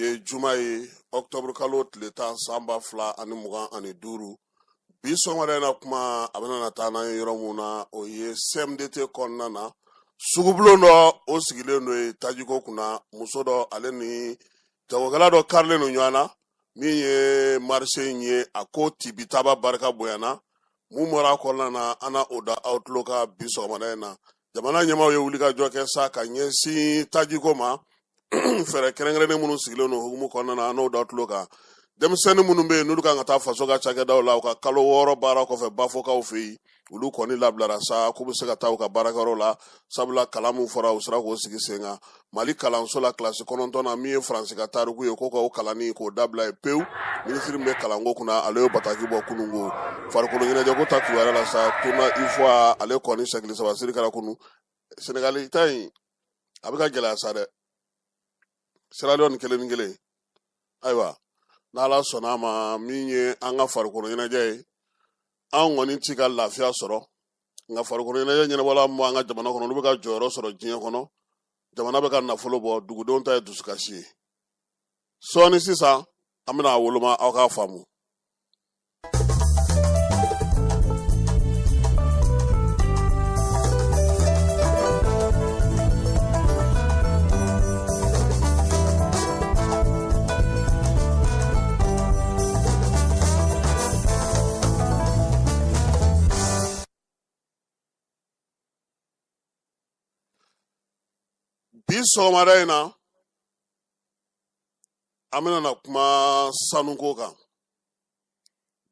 Ye juma ye, ɔkutɔburu kalo tile 10, san 2025. Bi sɔgɔmada in na, kuma a bɛna na taa n'an ye yɔrɔ mun na, o ye CMDT kɔnɔna na. Sugubulon dɔ, o sigilen don yen tajiko kunna. Muso dɔ, ale ni jagokɛla dɔ karilen don ɲɔgɔn na. Min ye marché in ye, a ko tibitaba barika bonyana. Mun bɔra a kɔnɔna na, an na o da aw tulo kan bi sɔgɔmada in na. Jamana ɲɛmaaw ye wulikajɔ kɛ sa ka ɲɛsin tajiko ma. Fɛɛrɛ kɛrɛnkɛrɛnnen minnu sigilen don hukumu kɔnɔna na, an n'o da tulo kan. Denmisɛnnin minnu bɛ yen, n'olu kan ka taa faso ka cakɛdaw la, u ka kalo 6 baara kɔfɛ Bafokaw fɛ yen, olu kɔni labilara sa k'u bɛ se ka taa u ka baarakɛyɔrɔ la, sabula kalan min fɔra, u sera k'o sigi sen kan. Mali kalanso la, kilasi 9 na, min ye Faransi ka tariku ye, ko k'o kalanni k'o dabila yen pewu. Minisiri min bɛ kalanko kunna, ale ye bataki bɔ kununko. Farikolo ɲɛnajɛko ta kibaruya la sa, tournoi UFOA, ale kɔni sɛgili saba siri kɛra kunu. Senegali ta in, a bɛ ka gɛlɛya sa dɛ, Sierra Leone kelen ni kelen. Ayiwa, n'Ala sɔnna a ma, min ye an ka farikolo ɲɛnajɛ ye, an kɔni ti ka lafiya sɔrɔ. Nka farikolo ɲɛnajɛ ɲɛnabɔla min b'an ka jamana kɔnɔ, olu bɛ ka jɔyɔrɔ sɔrɔ diɲɛ kɔnɔ, jamana bɛ ka nafolo bɔ, dugudenw ta ye dusukasi ye. Sɔɔni sisan, an bɛna a woloma aw k'a faamu. Bi sɔgɔmada in na, an bɛna na kuma sanuko kan.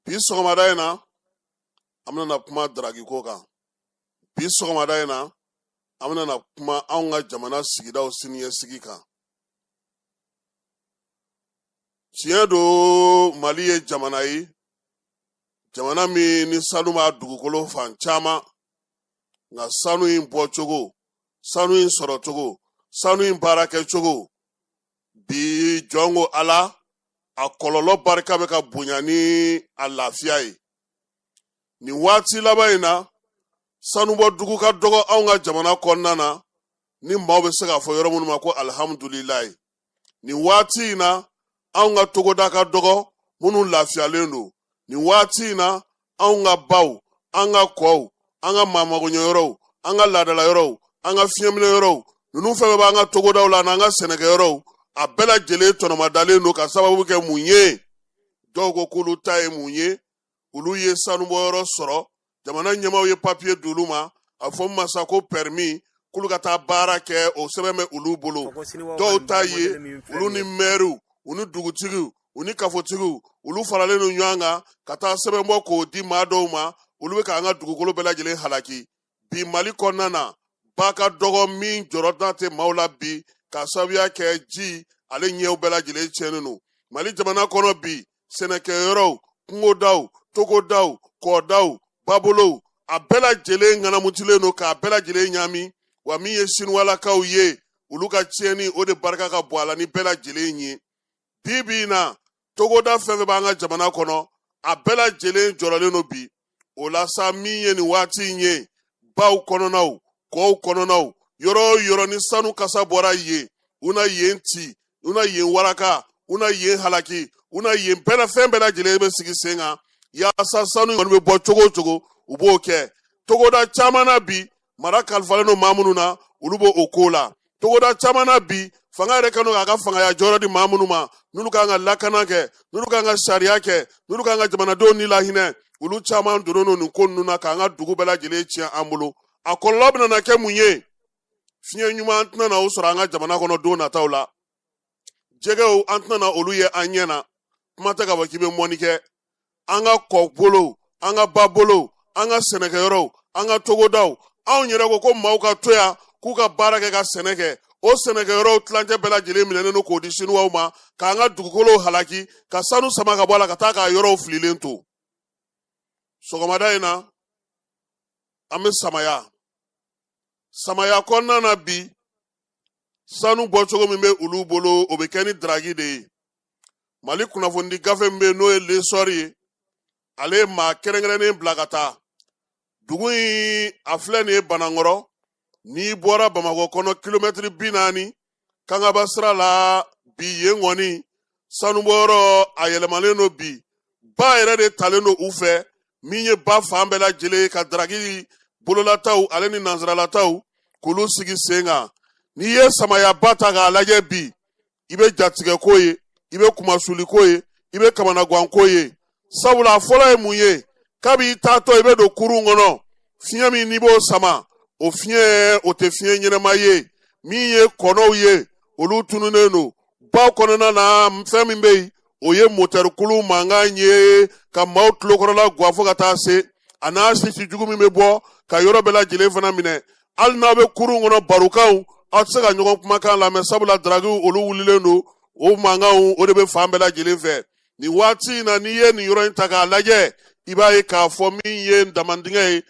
Bi sɔgɔmada in na, an bɛna na kuma daragiko kan. Bi sɔgɔmada in na, an bɛna na kuma anw ka jamana sigidaw siniɲɛsigi kan. Tiɲɛ don, Mali ye jamana ye, jamana min ni sanu b'a dugukolo fan caman. Nka sanu in bɔcogo, sanu in sɔrɔcogo, sanu in baarakɛcogo, bi jɔn ko Ala, a kɔlɔlɔ barika bɛ ka bonya ni a lafiya ye. Nin waati laban in na, sanubɔ dugu ka dɔgɔ anw ka jamana kɔnɔna na, ni maaw bɛ se k'a fɔ yɔrɔ minnu ma ko alihamudulilayi. Nin waati in na, anw ka togoda ka dɔgɔ minnu lafiyalen don. Nin waati in na, anw ka baw, an ka kɔw, an ka maamagoɲɛyɔrɔw, an ka laadala yɔrɔw, an ka fiɲɛminɛyɔrɔw, ninnu fɛn bɛɛ b'an ka togodaw la n'an ka sɛnɛkɛyɔrɔw, a bɛɛ lajɛlen tɔnɔmadalen don. Ka sababu kɛ mun ye? Dɔw ko k'olu ta ye mun ye? Olu ye sanubɔyɔrɔ sɔrɔ, jamana ɲɛmaaw ye papiye d'olu ma, a fɔ min ma sa ko permis, k'olu ka taa baara kɛ, o sɛbɛn bɛ olu bolo. Dɔw ta ye, olu ni mɛriw, u ni dugutigiw, u ni kafotigiw, olu faralen don ɲɔgɔn kan ka taa sɛbɛn bɔ k'o di maa dɔw ma. Olu bɛ k'an ka dugukolo bɛɛ lajɛlen halaki. Bi Mali kɔnɔna na, ba ka dɔgɔ min jɔrɔda tɛ maaw la bi, k'a sababuya kɛ ji ale ɲɛw bɛɛ lajɛlen tiɲɛnen don Mali jamana kɔnɔ bi. Sɛnɛkɛyɔrɔw, kungodaw, togodaw, kɔdaw, babolow, a bɛɛ lajɛlen ŋanamutilen don k'a bɛɛ lajɛlen ɲaami. Wa min ye Sinuwalakaw ye, olu ka tiɲɛni, o de barika ka bon a la ni bɛɛ lajɛlen ye. Bi bi in na, togoda fɛn fɛn b'an ka jamana kɔnɔ, a bɛɛ lajɛlen jɔrɔlen don bi. O la sa, min ye nin waati in ye, baw kɔnɔnaw, kɔw kɔnɔnaw, yɔrɔ o yɔrɔ ni sanu kasa bɔra yen, u na yen ci, u na yen waraka, u na yen halaki, u na yen bɛɛ fɛn bɛɛ lajɛlen bɛ sigi sen kan yaasa sanu kɔni bɛ bɔ cogo o cogo, u b'o kɛ. Togoda caman na bi, mara kalifalen don maa minnu na, olu b'o o ko la. Togoda caman na bi, fanga yɛrɛ kɛlen don k'a ka fangaya jɔyɔrɔ di maa minnu ma, n'olu kan ka lakana kɛ, n'olu kan ka sariya kɛ, n'olu kan ka jamanadenw ni lahinɛ, olu caman donnen don nin ko ninnu na k'an ka dugu bɛɛ lajɛlen tiɲɛ an bolo. A kɔlɔlɔ bɛna na kɛ mun ye? Fiɲɛ ɲuman tɛna na o sɔrɔ an ka jamana kɔnɔ don nataw la. Jɛgɛw, an tɛna na olu ye an ɲɛ na. Kuma tɛ k'a fɔ k'i bɛ mɔni kɛ. An ka kɔbolow, an ka babolow, an ka sɛnɛkɛyɔrɔw, an ka togodaw, anw yɛrɛ ko ko maaw ka to yan k'u ka baara kɛ ka sɛnɛ kɛ, o sɛnɛkɛyɔrɔw tilancɛ bɛɛ lajɛlen minɛnen don k'o di Sinuwaw ma, k'an ka dugukolow halaki, ka sanu sama ka bɔ a la ka taa k'a yɔrɔw fililen to. Sɔgɔmada in na, an bɛ samaya samaya kɔnɔna na bi. Sanu bɔcogo min bɛ olu bolo, o bɛ kɛ ni daragi de ye. Mali kunnafonidi gafe min bɛ yen, n'o ye L'Essor ye, ale ye maa kɛrɛnkɛrɛnnen bila ka taa dugu in. A filɛ nin ye Banankɔrɔ, n'i bɔra Bamakɔ kɔnɔ kilomɛtiri 40 Kangaba sira la. bi yen kɔni sanubɔyɔrɔ a yɛlɛmalen don bi, ba yɛrɛ de talen don u fɛ, min ye ba fan bɛɛ lajɛlen ka daragi bololataw ale ni nansaralataw k'olu sigi sen kan. N'i ye samayaba ta k'a lajɛ bi, i bɛ jatigɛko ye, i bɛ kunmasuuliko ye, i bɛ kamanaganko ye. Sabula a fɔlɔ ye mun ye? Kabi i taatɔ i bɛ don kurun kɔnɔ, fiɲɛ min n'i b'o sama, o fiɲɛ o tɛ fiɲɛ ɲɛnama ye. Min ye kɔnɔw ye, olu tununnen don ba kɔnɔna na. Fɛn min bɛ yen, o ye motɛrikulu mankan ye ka maaw tulokɔrɔla gwan fo ka taa se a n'a sisi jugu min bɛ bɔ ka yɔrɔ bɛɛ lajɛlen fana minɛ. Hali n'aw bɛ kurun kɔnɔ barokanw, aw tɛ se ka ɲɔgɔn kumakan lamɛn, sabula daragiw olu wulilen don, o mankanw o de bɛ fan bɛɛ lajɛlen fɛ. Nin waati in na, n'i ye nin yɔrɔ in ta k'a lajɛ, i b'a ye k'a fɔ min ye damandingɛ ye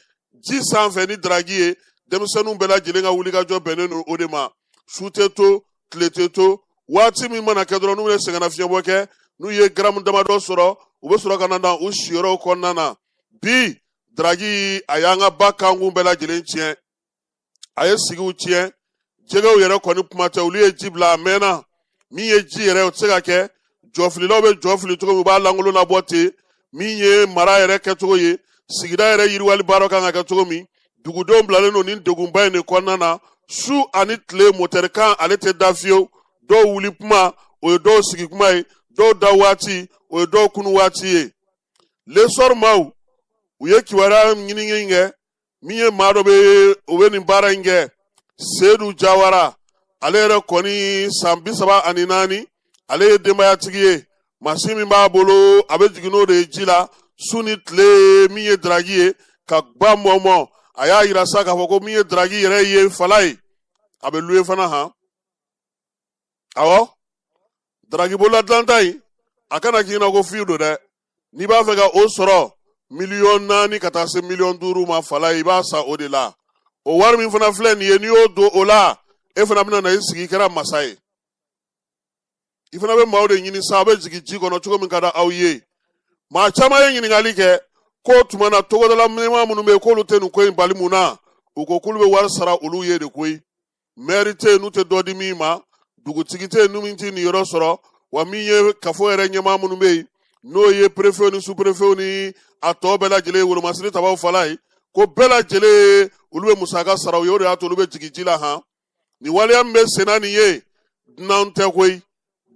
ji sanfɛ ni daragi ye, denmisɛnninw bɛɛ lajɛlen ka wulikajɔ bɛnnen don o de ma. Su tɛ to, tile tɛ to, waati min mana kɛ dɔrɔn, n'u ye sɛgɛnnafiɲɛbɔ kɛ, n'u ye garamu damadɔ sɔrɔ, u bɛ sɔrɔ ka na u siyɔrɔw kɔnɔna na. Bi daragi a y'an ka ba kankun bɛɛ lajɛlen tiɲɛ, a ye sigiw tiɲɛ, jɛgɛw yɛrɛ kɔni kuma tɛ, olu ye ji bila a mɛnna. Min ye ji yɛrɛ, o tɛ se ka kɛ. Jɔfililaw bɛ jɔ fili cogo min, u b'a lankolon labɔ ten. Min ye mara yɛrɛ kɛcogo ye, sigida yɛrɛ yiriwali baara kan ka kɛ cogo min, dugudenw bilalen don nin degunba in de kɔnɔna na. Su ani tile motɛrikan ale tɛ da fiyewu. Dɔw wuli kuma, o ye dɔw sigi kuma ye, dɔw da waati, o ye dɔw kunu waati ye. L'Essor maaw u ye kibaruya ɲinini kɛ. Min ye maa dɔ bɛ, o bɛ nin baara in kɛ, Sedu Jawara, ale yɛrɛ kɔni san 34, ale ye denbayatigi ye. Mansin min b'a bolo, a bɛ jigin n'o de ye ji la su ni tile. Min ye daragi ye ka ba mɔmɔ, a y'a yira sa k'a fɔ ko min ye daragi yɛrɛ ye fala ye, a bɛ luwe fana han. Awɔ, daragi bolola dilanta in, a kana k'i ɲɛna ko fiye don dɛ. N'i b'a fɛ ka o sɔrɔ, miliyɔn 4 ka taa se miliyɔn 5 ma fala ye, i b'a san o de la. O wari min fana filɛ nin ye, n'i y'o don o la, e fana bɛna na i sigi, i kɛra masa ye. I fana bɛ maaw de ɲini sa, aw bɛ jigin ji kɔnɔ cogo min ka di aw ye. Maa caman ye ɲininkali kɛ k'o tuma na togodala ɲɛmaa minnu bɛ yen, k'olu tɛ nin ko in bali mun na? U ko k'olu bɛ wari sara olu ye de koyi. Mɛri tɛ yen n'u tɛ dɔ di min ma, dugutigi tɛ yen n'u min tɛ nin yɔrɔ sɔrɔ wa. Min ye kafo yɛrɛ ɲɛmaa minnu bɛ yen, n'o ye perefew ni superefew ni a tɔ bɛɛ lajɛlen, wolomasiri tabaw fala ye, ko bɛɛ lajɛlen olu bɛ musaka sara u ye, o de y'a to olu bɛ jigin ji la han. Nin waleya min bɛ senna nin ye, dunanw tɛ koyi.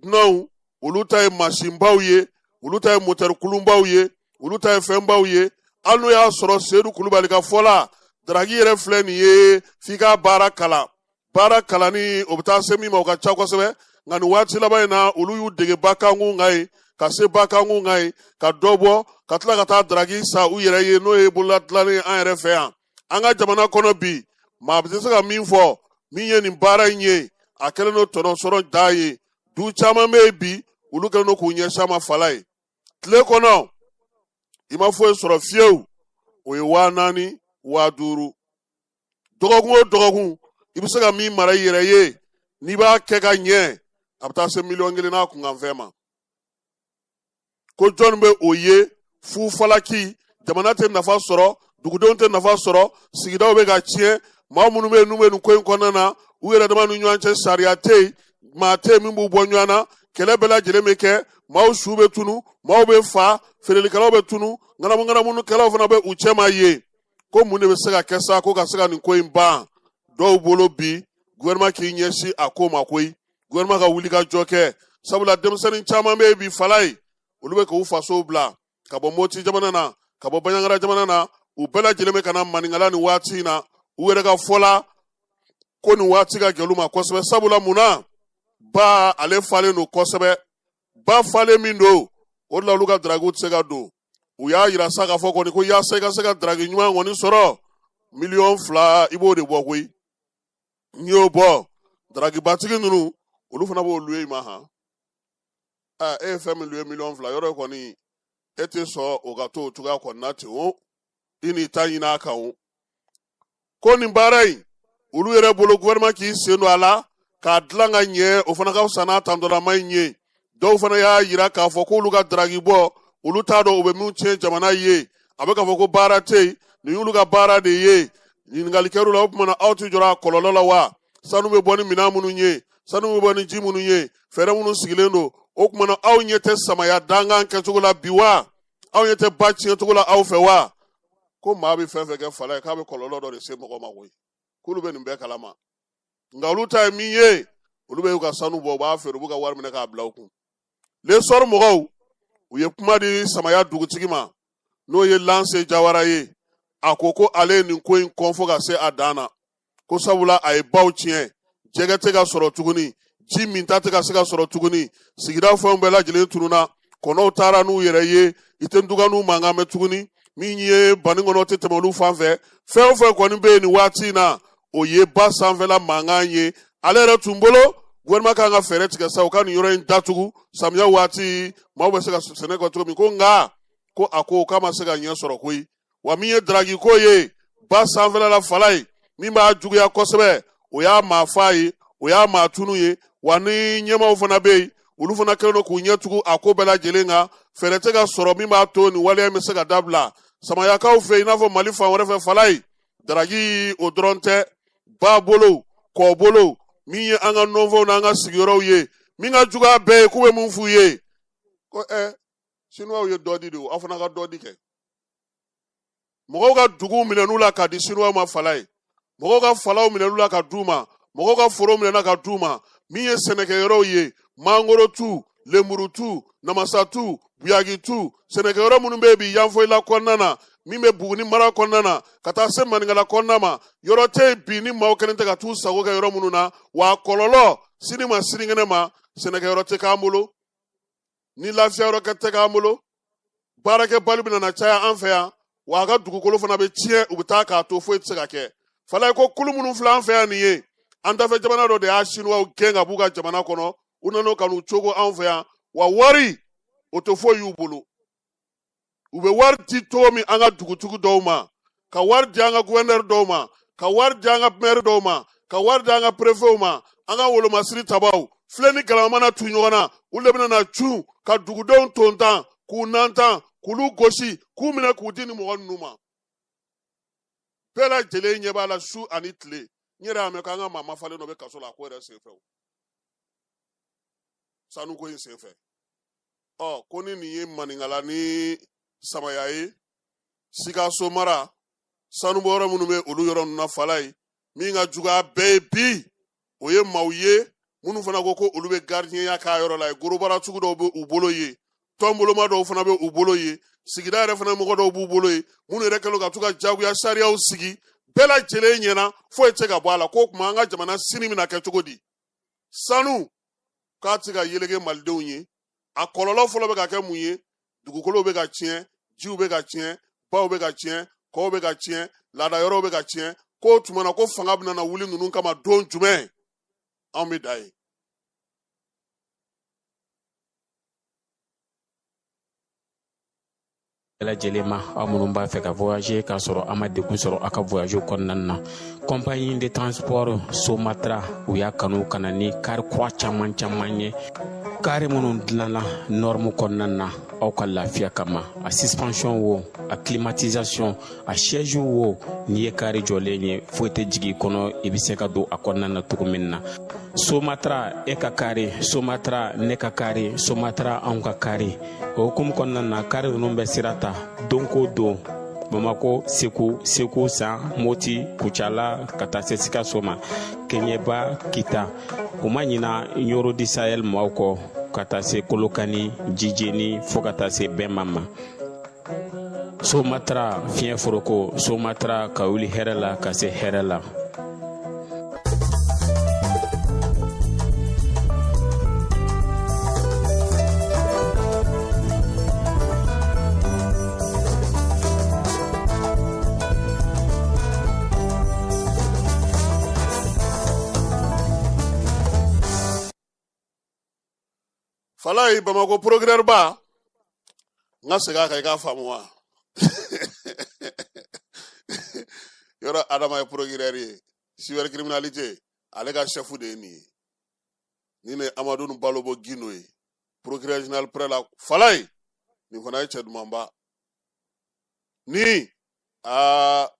Dunanw olu ta ye mansinbaw ye, olu ta ye motɛri kulunbaw ye, olu ta ye fɛnbaw ye. Hali n'o y'a sɔrɔ Sedu Kulubali ka fɔ la, daragi yɛrɛ filɛ nin ye, f'i ka baara kalan. Baara kalanni o bɛ taa se min ma, o ka ca kosɛbɛ. Nka nin waati laban in na, olu y'u dege ba kankun kan yen, ka se ba kankun kan yen, ka dɔ bɔ, ka tila ka taa daragi san u yɛrɛ ye, n'o ye bolola dilanni ye an yɛrɛ fɛ yan, an ka jamana kɔnɔ bi. Maa bɛ se ka min fɔ, min ye nin baara in ye, a kɛlen don tɔnɔ sɔrɔ da ye. Du caman bɛ yen bi, olu kɛlen don k'u ɲɛsin a ma fala ye. Tile kɔnɔ i ma foyi sɔrɔ fiyewu, o ye 4000, 5000. Dɔgɔkun o dɔgɔkun, i bɛ se ka min mara i yɛrɛ ye, n'i b'a kɛ ka ɲɛ, a bɛ taa se miliyɔn 1 n'a kunkanfɛn ma. Ko jɔn bɛ o ye fufalaki? Jamana tɛ nafa sɔrɔ, dugudenw tɛ nafa sɔrɔ, sigidaw bɛ ka tiɲɛ. Maa minnu bɛ yen n'u bɛ nin ko in kɔnɔna na, u yɛrɛ dama ni ɲɔgɔn cɛ sariya tɛ yen, maa tɛ yen min b'u bɔ ɲɔgɔn na. Kɛlɛ bɛɛ lajɛlen bɛ kɛ, maaw su bɛ tunu, maaw bɛ fa, feerelikɛlaw bɛ tunu, ŋanamuŋanamunikɛlaw fana bɛ u cɛma yen. Ko mun de bɛ se ka kɛ sa ko ka se ka nin ko in ban? Dɔw bolo bi, gouvernement k'i ɲɛsin a ko ma koyi, gouvernement ka wuli ka jɔ kɛ, sabula denmisɛnnin caman bɛ yen bi fala ye, olu bɛ k'u fasow bila ka bɔ Moti jamana na, ka bɔ Banjagara jamana na. U bɛɛ lajɛlen bɛ ka na maninkala nin waati in na. U yɛrɛ ka fɔ la ko nin waati ka gɛlɛn u ma kosɛbɛ. Sabula mun na? Ba ale falen don kosɛbɛ. Ba falen min don, o de la olu ka daragiw tɛ se ka don. U y'a yira sa k'a fɔ kɔni ko yaasa i ka se ka daragi ɲuman kɔni sɔrɔ, miliyɔn 2 i b'o de bɔ koyi. N'i y'o bɔ, daragibatigi ninnu olu fana b'o luwe i ma han. E ye fɛn min luwe miliyɔn 2, yɔrɔ kɔni e tɛ sɔn o ka to o cogoya kɔni na ten o, i n'i ta ɲini a kan o. Ko nin baara in, olu yɛrɛ bolo, gouvernement k'i sen don a la k'a dilan ka ɲɛ, o fana ka fisa n'a tantɔlama in ye. Dɔw fana y'a yira k'a fɔ k'olu ka daragi bɔ, olu t'a dɔn u bɛ min tiɲɛ jamana ye. A bɛ k'a fɔ ko baara tɛ yen, nin y'olu ka baara de ye. Ɲininkali kɛr'u la, o tuma na aw tɛ jɔrɔ a kɔlɔlɔ la wa? Sanu bɛ bɔ ni minɛn minnu ye, Sanu bɛ bɔ ni ji minnu ye, fɛɛrɛ minnu sigilen don, o tuma na aw ɲɛ tɛ samaya dankan kɛcogo la bi wa? Aw ɲɛ tɛ ba tiɲɛcogo la aw fɛ wa? Ko maa bɛ fɛn fɛn kɛ fala ye, k'a bɛ kɔlɔlɔ dɔ de se mɔgɔ ma koyi. K'olu bɛ nin bɛɛ kalama, nka olu ta ye min ye, olu bɛ u ka sanu bɔ, u b'a feere, u b'u ka wari minɛ k'a bila u kun. L'Essor mɔgɔw, u ye kuma di Samaya dugutigi ma, n'o ye Lanse Jawara ye. A ko ko ale ye nin ko in kɔn fo ka se a dan na, ko sabula a ye baw tiɲɛ, jɛgɛ tɛ ka sɔrɔ tuguni, ji minta tɛ ka se ka sɔrɔ tuguni, sigida fɛnw bɛɛ lajɛlen tununna, kɔnɔw taara n'u yɛrɛ ye, i tɛ ntuganiw mankan mɛn tuguni, min ye baninkɔnɔ tɛ tɛmɛ olu fan fɛ. Fɛn o fɛn kɔni bɛ yen nin waati in na, o ye ba sanfɛla mankan ye. Ale yɛrɛ tun bolo, gouvernement kan ka fɛɛrɛ tigɛ sa, u ka nin yɔrɔ in datugu samiya waati, maaw bɛ se ka sɛnɛ kɛ cogo min. Ko nka ko a ko k'a ma se ka ɲɛ sɔrɔ koyi. Wa min ye daragi ko ye ba sanfɛla la, fala ye min b'a juguya kosɛbɛ, o y'a maa fa ye, o y'a maa tunu ye. Wa ni ɲɛmaaw fana bɛ yen, olu fana kɛlen don k'u ɲɛ tugu a ko bɛɛ lajɛlen kan. Fɛɛrɛ tɛ ka sɔrɔ min b'a to nin waleya in bɛ se ka dabila Samayakaw fɛ, i n'a fɔ Mali fan wɛrɛ fɛ. Fala ye daragi o dɔrɔn tɛ, ba bolo, kɔ bolo, min ye an ka nɔnfɛnw n'an ka sigiyɔrɔw ye, min ka jugu a bɛɛ ye, k'u bɛ mun f'u ye? Ko Sinuwaw ye dɔ di de, aw fana ka dɔ di kɛ. Mɔgɔw ka duguw minɛn'u la ka di Sinuwaw ma, fala ye. Mɔgɔw ka falaw minɛn'u la ka d'u ma, mɔgɔw ka foro minɛna ka d'u ma. Min ye sɛnɛkɛyɔrɔw ye, mangorotu, lemurutu, namasatu, buyagitu, sɛnɛkɛyɔrɔ minnu bɛ yen bi Yanfoyila kɔnɔna na, min bɛ Buguni mara kɔnɔna na, ka taa se Maninkala kɔnɔna ma, yɔrɔ tɛ yen bi ni maaw kɛlen tɛ ka t'u sago kɛ yɔrɔ minnu na. Wa a kɔlɔlɔ sini ma sinikɛnɛ ma, sɛnɛkɛyɔrɔ tɛ k'an bolo, ni lafiya yɔrɔ kɛ tɛ k'an bolo, baarakɛbali bɛna na caya an fɛ yan, wa a ka dugukolo fana bɛ tiɲɛ, u bɛ taa k'a to, foyi tɛ se ka kɛ. Falaye ko kulu minnu filɛ an fɛ yan nin ye, an dafɛ jamana dɔ de y'a Sinuwaw gɛn ka b'u ka jamana kɔnɔ, u nana ka n'u cogo anw fɛ yan. Wa wari o tɛ foyi y'u bolo. U bɛ wari di cogo min an ka dugutigi dɔw ma, ka wari di an ka guvɛnɛri dɔw ma, ka wari di an ka mɛri dɔw ma, ka wari di an ka perefew ma, an ka wolomasiri tabaw filɛ ni galama mana tu ɲɔgɔn na, olu de bɛna na cun ka dugudenw tontan, k'u nantan, k'olu gosi, k'u minɛ k'u di ni mɔgɔ ninnu ma. Bɛɛ lajɛlen ɲɛ b'a la su ani tile. N yɛrɛ y'a mɛn k'an ka maa mafalen dɔ bɛ kaso la a ko yɛrɛ senfɛ, sanuko in senfɛ. Ɔ ko ni nin ye Maninkala ni Samaya ye, Sikaso mara sanubɔyɔrɔ minnu bɛ olu yɔrɔ ninnu na, fala ye min ka jugu a bɛɛ ye bi, o ye maaw ye minnu fana ko ko olu bɛ garidiɲɛya k'a yɔrɔ la ye. Gorobara sugu dɔw bɛ u bolo ye, tɔnboloma dɔw fana bɛ u bolo ye, sigida yɛrɛ fana mɔgɔ dɔw b'u bolo ye, minnu yɛrɛ kɛlen ka to ka jagoya sariyaw sigi bɛɛ lajɛlen ɲɛna, foyi tɛ se ka bɔ a la. K'o tuma an ka jamana sini bɛna kɛ cogo di? Sanu k'a tɛ ka yeleke malidenw ye. A kɔlɔlɔ fɔlɔ bɛ ka kɛ mun ye? Dugukolow bɛ ka tiɲɛ, jiw bɛ ka tiɲɛ, baw bɛ ka tiɲɛ, kɔw bɛ ka tiɲɛ, laada yɔrɔw bɛ ka tiɲɛ. K'o tuma na ko fanga bɛna na wuli ninnu kama don jumɛn? Anw bɛ da yen. Bɛɛ lajɛlen ma, aw minnu b'a fɛ ka voyager k'a sɔrɔ a ma degun sɔrɔ a ka voyage kɔnɔna na, compagnie de transport Somatra, u y'a kanu ka na ni kari kura caman caman ye, kari minnu dilanna norme kɔnɔna na aw ka lafiya kama. A suspension wo, a climatisation, a siège wo, n'i ye kari jɔlen ye, foyi tɛ jigin i kɔnɔ, i bɛ se ka don a kɔnɔna na cogo min na. Somatra, e ka kari, Somatra, ne ka kari, Somatra, anw ka kari. O hukumu kɔnɔna na, kari ninnu bɛ sira ta don ko don Bamako, Segu, Segu San, Moti, Kucala, ka taa se Sikaso ma, Keɲeba, Kita. U ma ɲina Ɲoro du Sahel maaw kɔ, ka taa se Kolokani, Jijeni, fo ka taa se Bɛnba ma. Somatra, fiɲɛ foroko, Somatra, ka wuli hɛrɛ la ka se hɛrɛ la. Falaye, Bamakɔ procureur ba, n ka segin a kan i k'a faamu wa? Yɔrɔ Adama ye procureur ye, cybercriminalité ale ka chef de ye nin ye. Nin de ye Amadu Balobo Gindo ye, procureur général près la. Falaye, nin fana ye cɛ dumanba ni aa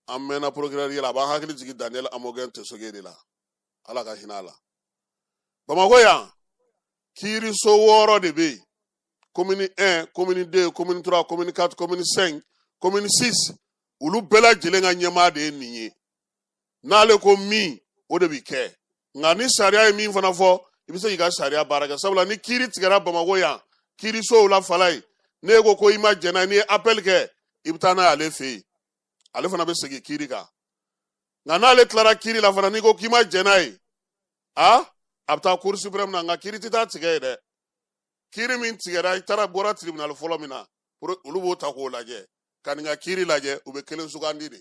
an mɛnna procureur ye la, a b'an hakili jigin Daniel Amogɛn Tesoge de la, Ala ka hinɛ a la. Bamakɔ yan, kiiriso 6 de bɛ yen: commune 1, commune 2, commune 3, commune 4, commune 5, commune 6. Olu bɛɛ lajɛlen ka ɲɛmaa de ye nin ye. N'ale ko min, o de bɛ kɛ. Nka ni sariya ye min fana fɔ, i bɛ se k'i ka sariya baara kɛ, sabula ni kiiri tigɛra Bamakɔ yan kiirisow la, Falaye, n'e ko ko i ma jɛn n'a ye, n'i ye appel kɛ, i bɛ taa n'a ye ale fɛ yen, ale fana bɛ segin kiiri kan. Nka n'ale tilara kiiri la fana, n'i ko k'i ma jɛn n'a ye, a bɛ taa cour suprême na. Nka kiiri tɛ taa tigɛ yen dɛ. Kiiri min tigɛra, i taara bɔra tribunal fɔlɔ min na, olu b'o ta k'o lajɛ ka nin ka kiiri lajɛ, u bɛ kelen sugandi de.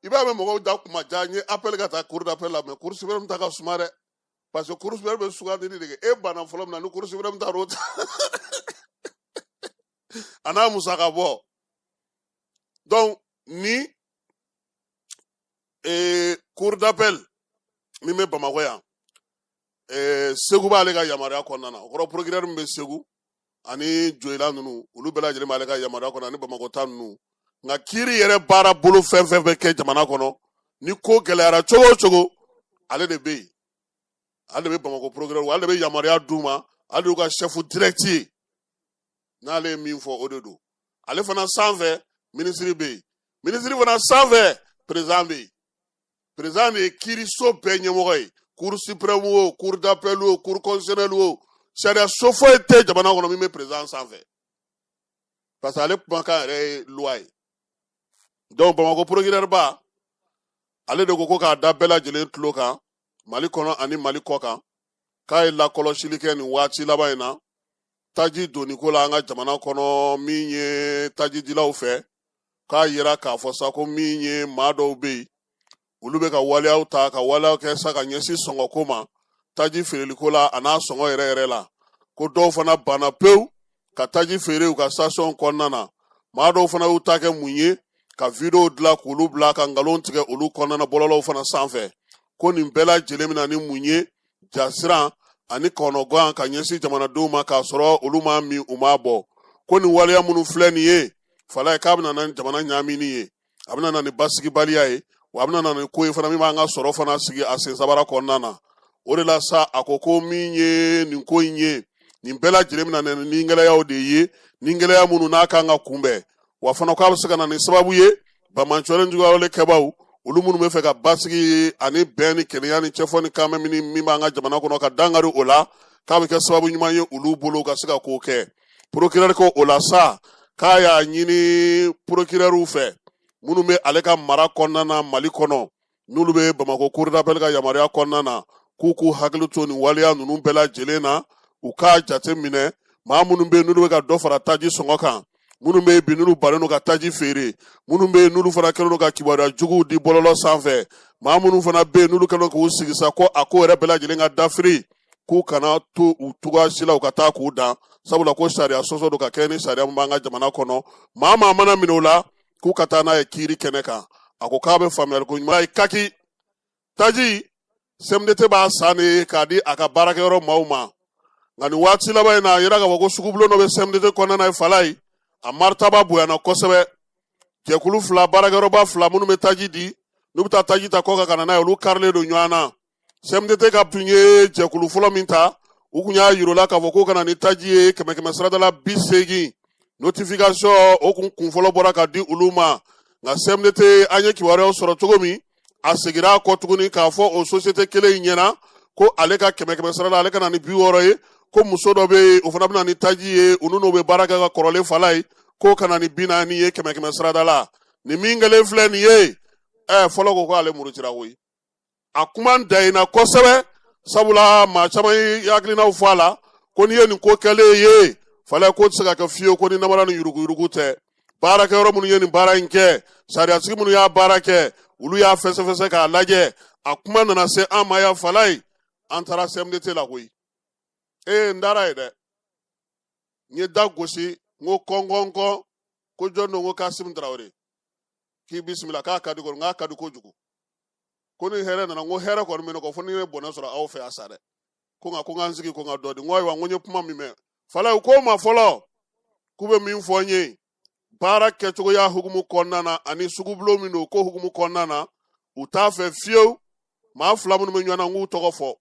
I b'a mɛn mɔgɔw da kuma ja, n ye appel ka taa cour d'appel la, mais cour suprême ta ka suma dɛ, parce que cour suprême bɛ sugandili de kɛ. E banna fɔlɔ min na, ni cour suprême taar'o ta, a n'a musaka bɔ. Donc ni cour d'appel min bɛ Bamakɔ yan, Segu b'ale ka yamaruya kɔnɔna na. O kɔrɔ, procureur min bɛ Segu ani Joyila ninnu, olu bɛɛ lajɛlen b'ale ka yamaruya kɔnɔ, ani Bamakɔ ta ninnu. Nka kiiri yɛrɛ baara bolo fɛn fɛn bɛ kɛ jamana kɔnɔ, ni ko gɛlɛyara cogo o cogo, ale de bɛ yen, ale de bɛ Bamakɔ procureur, ale de bɛ yamaruya d'u ma, ale de y'u ka chef direct ye. N'ale ye min fɔ, o de don. Ale fana sanfɛ, minisiri bɛ yen. Minisiri fana sanfɛ, président bɛ yen. Président de ye kiiriso bɛɛ ɲɛmɔgɔ ye, cour suprême o, cour d'appel o, cour constitutionnelle o, sariya so foyi tɛ jamana kɔnɔ min bɛ président sanfɛ, parce que ale kumakan yɛrɛ ye loi ye. Donc Bamakɔ procureur ba, ale de ko ko k'a da bɛɛ lajɛlen tulo kan Mali kɔnɔ ani Mali kɔ kan, k'a ye lakɔlɔsili kɛ nin waati laban in na taji donniko la an ka jamana kɔnɔ, min ye tajidilaw fɛ. K'a yira k'a fɔ sa ko min ye maa dɔw bɛ yen, olu bɛ ka waleyaw ta ka waleyaw kɛ sa ka ɲɛsin sɔngɔko ma taji feereliko la, a n'a sɔngɔ yɛrɛ yɛrɛ la. Ko dɔw fana banna pewu ka taji feere u ka station kɔnɔna na. Maa dɔw fana y'u ta kɛ mun ye? Ka video dilan k'olu bila ka nkalon tigɛ olu kɔnɔna na bɔlɔlɔw fana sanfɛ. Ko nin bɛɛ lajɛlen bɛ na ni mun ye? Jasiran ani kɔnɔgan ka ɲɛsin jamanadenw ma, k'a sɔrɔ olu m'a min, u m'a bɔ. Ko nin waleya minnu filɛ nin ye, Falaye, k'a bɛna na ni jamana ɲaamini ye, a bɛna na ni basigibaliya ye, wa a bɛna na ni ko ye fana min b'an ka sɔrɔ fana sigi a sen sabara kɔnɔna na. O de la sa, a ko ko min ye nin ko in ye, nin bɛɛ lajɛlen bɛna na ni gɛlɛyaw de ye, ni gɛlɛya minnu n'a kan ka kunbɛn. Wa fana k'a bɛ se ka na ni sababu ye, banbaanciwale juguyawale kɛbaaw, olu minnu bɛ fɛ ka basigi ani bɛn ni kelenya ni cɛfɔ ni kanmɛmini min b'an ka jamana kɔnɔ, ka dankari o la, k'a bɛ kɛ sababu ɲuman ye olu bolo ka se ka ko kɛ. Procureur ko o la sa, k'a y'a ɲini procureurw fɛ minnu bɛ ale ka mara kɔnɔna na Mali kɔnɔ, n'olu bɛ Bamakɔ cour d'appel ka yamaruya kɔnɔna na, k'u k'u hakili to nin waleya ninnu bɛɛ lajɛlen na, u k'a jate minɛ maa minnu bɛ yen n'olu bɛ ka dɔ fara taji sɔngɔ kan, minnu bɛ yen bi n'olu bannen don ka taji feere, minnu bɛ yen n'olu fana kɛlen don ka kibaruya juguw di bɔlɔlɔ sanfɛ, maa minnu fana bɛ yen n'olu kɛlen don k'u sigi sa ko a ko yɛrɛ bɛɛ lajɛlen ka dafiri, k'u kana to u cogoya si la u ka taa k'u dan, sabula ko sariya sɔsɔ don ka kɛ ni sariya min b'an ka jamana kɔnɔ. Maa maa mana minɛ o la, k'u ka taa n'a ye kiiri kɛnɛ kan. A ko k'a bɛ faamuyali ko ɲuman ye. Kaki taji, CMDT b'a san de k'a di a ka baarakɛyɔrɔ maaw ma. Nka nin waati laban in na, a yira k'a fɔ ko sugubulon dɔ bɛ CMDT kɔnɔna na ye, Falaye, a maritaba bonyana kosɛbɛ. Jɛkulu fila, baarakɛyɔrɔba fila minnu bɛ taji di, n'u bɛ taa taji ta kɔkan ka na n'a ye, olu karilen don ɲɔgɔn na. CMDT ka tun ye jɛkulu fɔlɔ min ta, u kun y'a yir'u la k'a fɔ k'u ka na ni taji ye kɛmɛ kɛmɛ sarada la 80. Notification o kun kun fɔlɔ bɔra ka di olu ma. Nka CMDT, an ye kibaruyaw sɔrɔ cogo min, a segira a kɔ tuguni k'a fɔ o société kelen in ɲɛna ko ale ka kɛmɛ kɛmɛ sarada, ale ka na ni 60 ye, ko muso dɔ bɛ yen, o fana bɛ na ni taji ye, olu n'o bɛ baara kɛ ka kɔrɔlen, Falaye, k'o ka na ni 40 ye kɛmɛ kɛmɛ sarada la. Nin min kɛlen filɛ nin ye, fɔlɔ ko k'ale murutira koyi. A kuma dayina kosɛbɛ, sabula maa caman ye hakilinaw fɔ a la ko n'i ye nin ko kɛlen ye, Falaye, ko tɛ se ka kɛ fiyewu ko ni namara ni yuruguyurugu tɛ. Baarakɛyɔrɔ minnu ye nin baara in kɛ, sariyatigi minnu y'a baara kɛ, olu y'a fɛsɛfɛsɛ k'a lajɛ. A kuma nana se an ma yan, Falaye, an taara CMDT la koyi. N taara yen dɛ, n ye da gosi, n ko kɔnkɔnkɔn, ko jɔn don? Ko Kasimu Tarawele. K'i bisimila, k'a ka di kɔni? K'a ka di kojugu. Ko ni hɛrɛ nana? N ko hɛrɛ kɔni bɛ ne kɔ, fo ni ne bɔnɛ sɔrɔ aw fɛ yan sa dɛ. Ko nka ko n ka n sigi ko n ka dɔ di. N ko ayiwa, n ko n ye kuma min mɛn, Falaye, u ko n ma fɔlɔ k'u bɛ min fɔ n ye. Baara kɛcogoya hukumu kɔnɔna na ani sugubulon min don ko hukumu kɔnɔna na, u t'a fɛ fiyewu maa fila minnu bɛ ɲɔgɔn na n k'u tɔgɔ fɔ.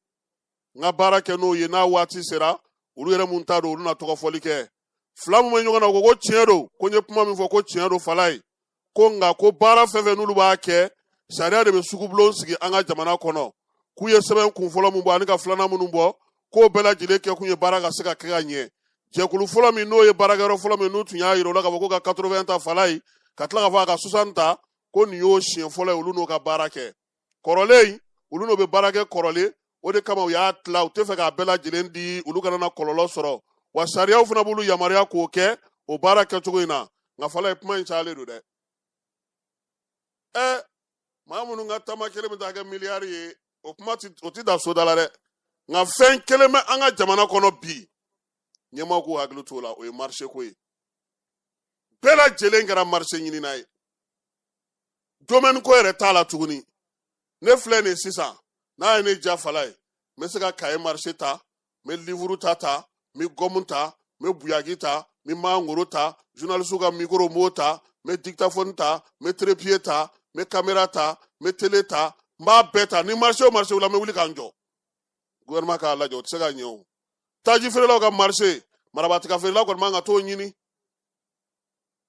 N ka baara kɛ n'o ye, n'a waati sera, olu yɛrɛ mun ta don, olu na tɔgɔ fɔli kɛ. Fila min bɛ ɲɔgɔn na, u ko ko tiɲɛ don, ko n ye kuma min fɔ ko tiɲɛ don Falaye, ko nka ko baara fɛn fɛn n'olu b'a kɛ, sariya de bɛ sugubulon sigi an ka jamana kɔnɔ. K'u ye sɛbɛn kun fɔlɔ min bɔ ani ka filanan minnu bɔ, k'o bɛɛ lajɛlen kɛkun ye baara ka se ka kɛ ka ɲɛ. Jɛkulu fɔlɔ min n'o ye baarakɛyɔrɔ fɔlɔ min n'u tun y'a yira u la k'a fɔ ko ka 80 ta Falaye, ka tila k'a fɔ a ka 60 ta, ko nin y'o siɲɛ fɔlɔ ye olu n'o ka baara kɛ. Kɔrɔlen olu n'o bɛ baara kɛ kɔrɔlen, o de kama u y'a tila, u tɛ fɛ k'a bɛɛ lajɛlen di, olu kana na kɔlɔlɔ sɔrɔ. Wa sariyaw fana b'olu yamaruya k'o kɛ o baara kɛcogo in na. Nka Falaye, kuma in cayalen don dɛ. Ɛ, maa minnu ka taama kelen bɛ taa kɛ miliyari ye, o kuma ti, o ti da soda la dɛ. Nka fɛn kelen bɛ an ka jamana kɔnɔ bi, ɲɛmaaw k'u hakili t'o la, o ye marché ko ye. Bɛɛ lajɛlen kɛra marché ɲinina ye, domaine ko yɛrɛ t'a la tuguni. Ne filɛ nin sisan, n'a ye ne ja Falaye, n bɛ se ka kaye marché ta, n bɛ livre ta ta, n bɛ gomme ta, n bɛ buyaki ta, n bɛ mangoro ta, journaliste ka micro n b'o ta, n bɛ dictaphone ta, n bɛ trépied ta, n bɛ caméra ta, n bɛ télé ta, n b'a bɛɛ ta. Ni marché o marché la, n bɛ wuli ka n jɔ. Gouvernement k'a lajɛ, o tɛ se ka ɲɛ. O taji feerelaw ka marché, marabatika feerelaw kɔni man ka t'o ɲini.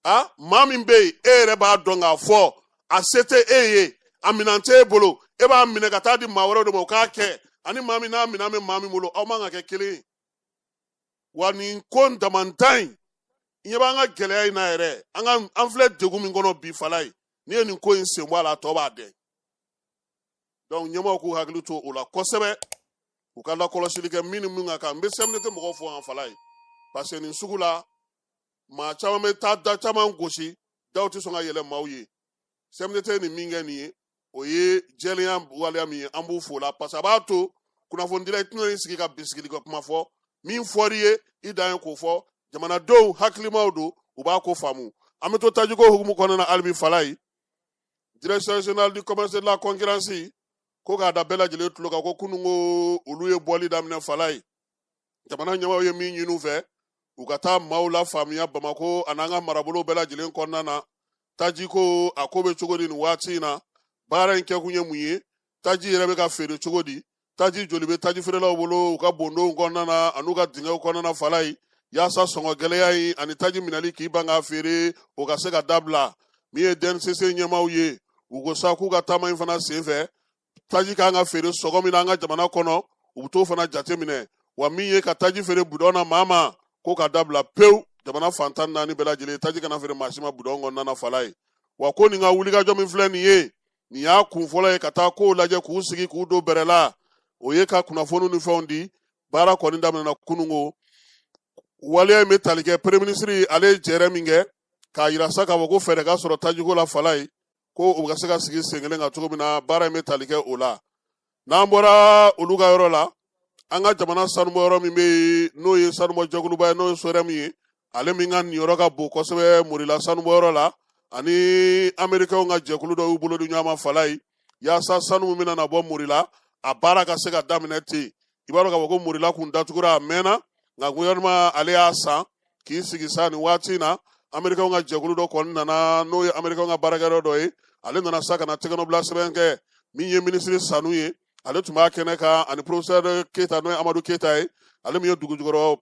A maa min bɛ yen, e yɛrɛ b'a dɔn k'a fɔ a se tɛ e ye, a minɛn tɛ e bolo, e b'a minɛ ka taa di maa wɛrɛw de ma o k'a kɛ, ani maa min n'a minɛn bɛ maa min bolo, aw man ka kɛ kelen ye. Wa nin ko damantan in, i ɲɛ b'an ka gɛlɛya in na yɛrɛ, an ka an filɛ degun min kɔnɔ bi Falaye, n'i ye nin ko in sen bɔ a la, a tɔ b'a dɛn. Donc ɲɛmaaw k'u hakili to o la kosɛbɛ, u ka lakɔlɔsili kɛ min ni min ka kan. N bɛ CMDT mɔgɔw fo an Falaye, parce que nin sugu la, maa caman bɛ taa da caman gosi, daw tɛ sɔn ka yɛlɛ maaw ye. CMDT ye nin min kɛ nin ye, o ye jɛlenya waleya min ye, an b'u fo la, parce que a b'a to kunnafonidila i tɛna i sigi ka bisigili ka kuma fɔ. Min fɔr'i ye, i dan ye k'o fɔ. Jamanadenw hakilimaw don, u b'a ko faamu. An bɛ to tajiko hukumu kɔnɔna na hali bi Falaye. Direction générale du commerce et de la concurrence ko k'a da bɛɛ lajɛlen tulo kan ko kunun ko olu ye bɔli daminɛ Falaye. Jamana ɲɛmaaw ye min ɲini u fɛ, u ka taa maaw la faamuya Bamako an'an ka marabolo bɛɛ lajɛlen kɔnɔna na, tajiko a ko bɛ cogo di nin waati in na, baara in kɛkun ye mun ye, taji yɛrɛ bɛ ka feere cogo di, taji joli bɛ taji feerelaw bolo u ka bondonw kɔnɔna na an'u ka dingɛw kɔnɔna na Falaye, yaasa sɔngɔ gɛlɛya in ani taji minɛli k'i ban k'a feere, o ka se ka dabila. Min ye DNCC ɲɛmaaw ye, u ko sa k'u ka taama in fana senfɛ, taji kan ka feere sɔngɔ min na an ka jamana kɔnɔ, u bɛ t'o fana jateminɛ. Wa min ye ka taji feere budɔn na maa ma, ko ka dabila pewu jamana fan 14 bɛɛ lajɛlen, taji kana feere maa si ma budɔn kɔnɔna na Falaye. Wa ko nin ka wulikajɔ min filɛ nin ye, nin y'a kun fɔlɔ ye ka taa kow lajɛ, k'u sigi k'u don bɛrɛ la, o ye ka kunnafoniw ni fɛnw di. Baara kɔni daminɛna kununko. Waleya in bɛ tali kɛ premier ministre ale ye jɛrɛ min kɛ k'a yira sa k'a fɔ ko fɛɛrɛ ka sɔrɔ tajiko la Falaye, ko u ka se ka sigi sen kelen kan cogo min na, baara in bɛ tali kɛ o la. N'an bɔra olu ka yɔrɔ la, an ka jamana sanubɔyɔrɔ min bɛ yen, n'o ye sanubɔ jɛkuluba ye, n'o ye SOREM ye, ale min ka niyɔrɔ ka bon kosɛbɛ Morila sanubɔyɔrɔ la, ani Amerikɛnw ka jɛkulu dɔ y'u bolo di ɲɔgɔn ma Falaye, yaasa sanu min bɛna na bɔ Morila, a baara ka se ka daminɛ ten. I b'a dɔn k'a fɔ ko Morila kun datugura a mɛnna, nka gouvernement ale y'a san k'i sigi sa. Nin waati in na, Amerikɛnw ka jɛkulu dɔ kɔni nana, n'o ye Amerikɛnw ka baarakɛyɔrɔ dɔ ye, ale nana sa ka na tɛgɛnɔbila sɛbɛn kɛ. Min ye minisiri Sanu ye, ale tun b'a kɛnɛ kan, ani professeur Keyita, n'o ye Amadu Keyita ye, ale min ye dugujukɔrɔ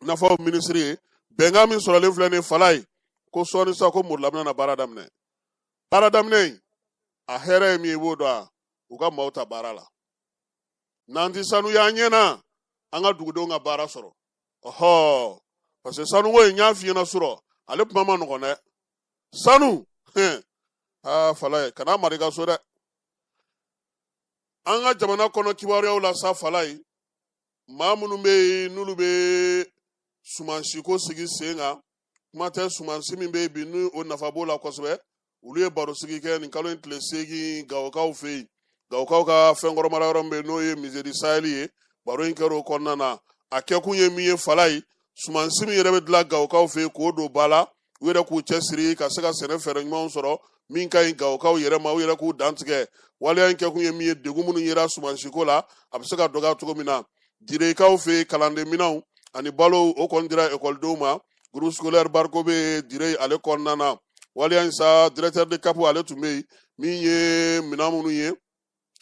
nafaw minisiri ye. Bɛnkan min sɔrɔlen filɛ nin Falaye, ko sɔɔni sa ko Morila bɛna na baara daminɛ. Baara daminɛ in, a hɛrɛ ye min ye, i b'o dɔn a u ka maaw ta baara la. N'an ti sanu y'an ɲɛ na, an ka dugudenw ka baara sɔrɔ. Ɔhɔ, parce que sanuko in, n y'a f'i ɲɛna surɔ, ale kuma ma nɔgɔn dɛ. Sanu hɛn, aa Falaye, kana mara i ka so dɛ. An ka jamana kɔnɔ kibaruyaw la sa Falaye, maa minnu bɛ yen n'olu bɛ sumansiko sigi sen kan, kuma tɛ sumansi min bɛ yen bi ni o nafa b'o la kosɛbɛ, olu ye barosigi kɛ nin kalo in tile 8 Gawokaw fɛ yen. Gawokaw ka fɛnkɔrɔ mara yɔrɔ min bɛ yen, n'o ye Musée du Sahel ye, baro in kɛra o kɔnɔna na. A kɛkun ye min ye Falaye, sumansi min yɛrɛ bɛ dilan Gawokaw fɛ yen k'o don ba la, u yɛrɛ k'u cɛsiri ka se ka sɛnɛ fɛɛrɛ ɲumanw sɔrɔ min ka ɲi Gawokaw yɛrɛ ma, u yɛrɛ k'u dantigɛ. Waleya in kɛkun ye min ye, degun minnu yera sumansiko la, a bɛ se ka dɔgɔya cogo min na. Direkaw fɛ yen, kalanden minɛnw ani balo, o kɔni dira ekɔlidenw ma. Groupe scolaire Barkobe Diré ale kɔnɔna na. Waleya in sa, directeur de CAP ale tun bɛ yen. Min ye minɛn minnu ye,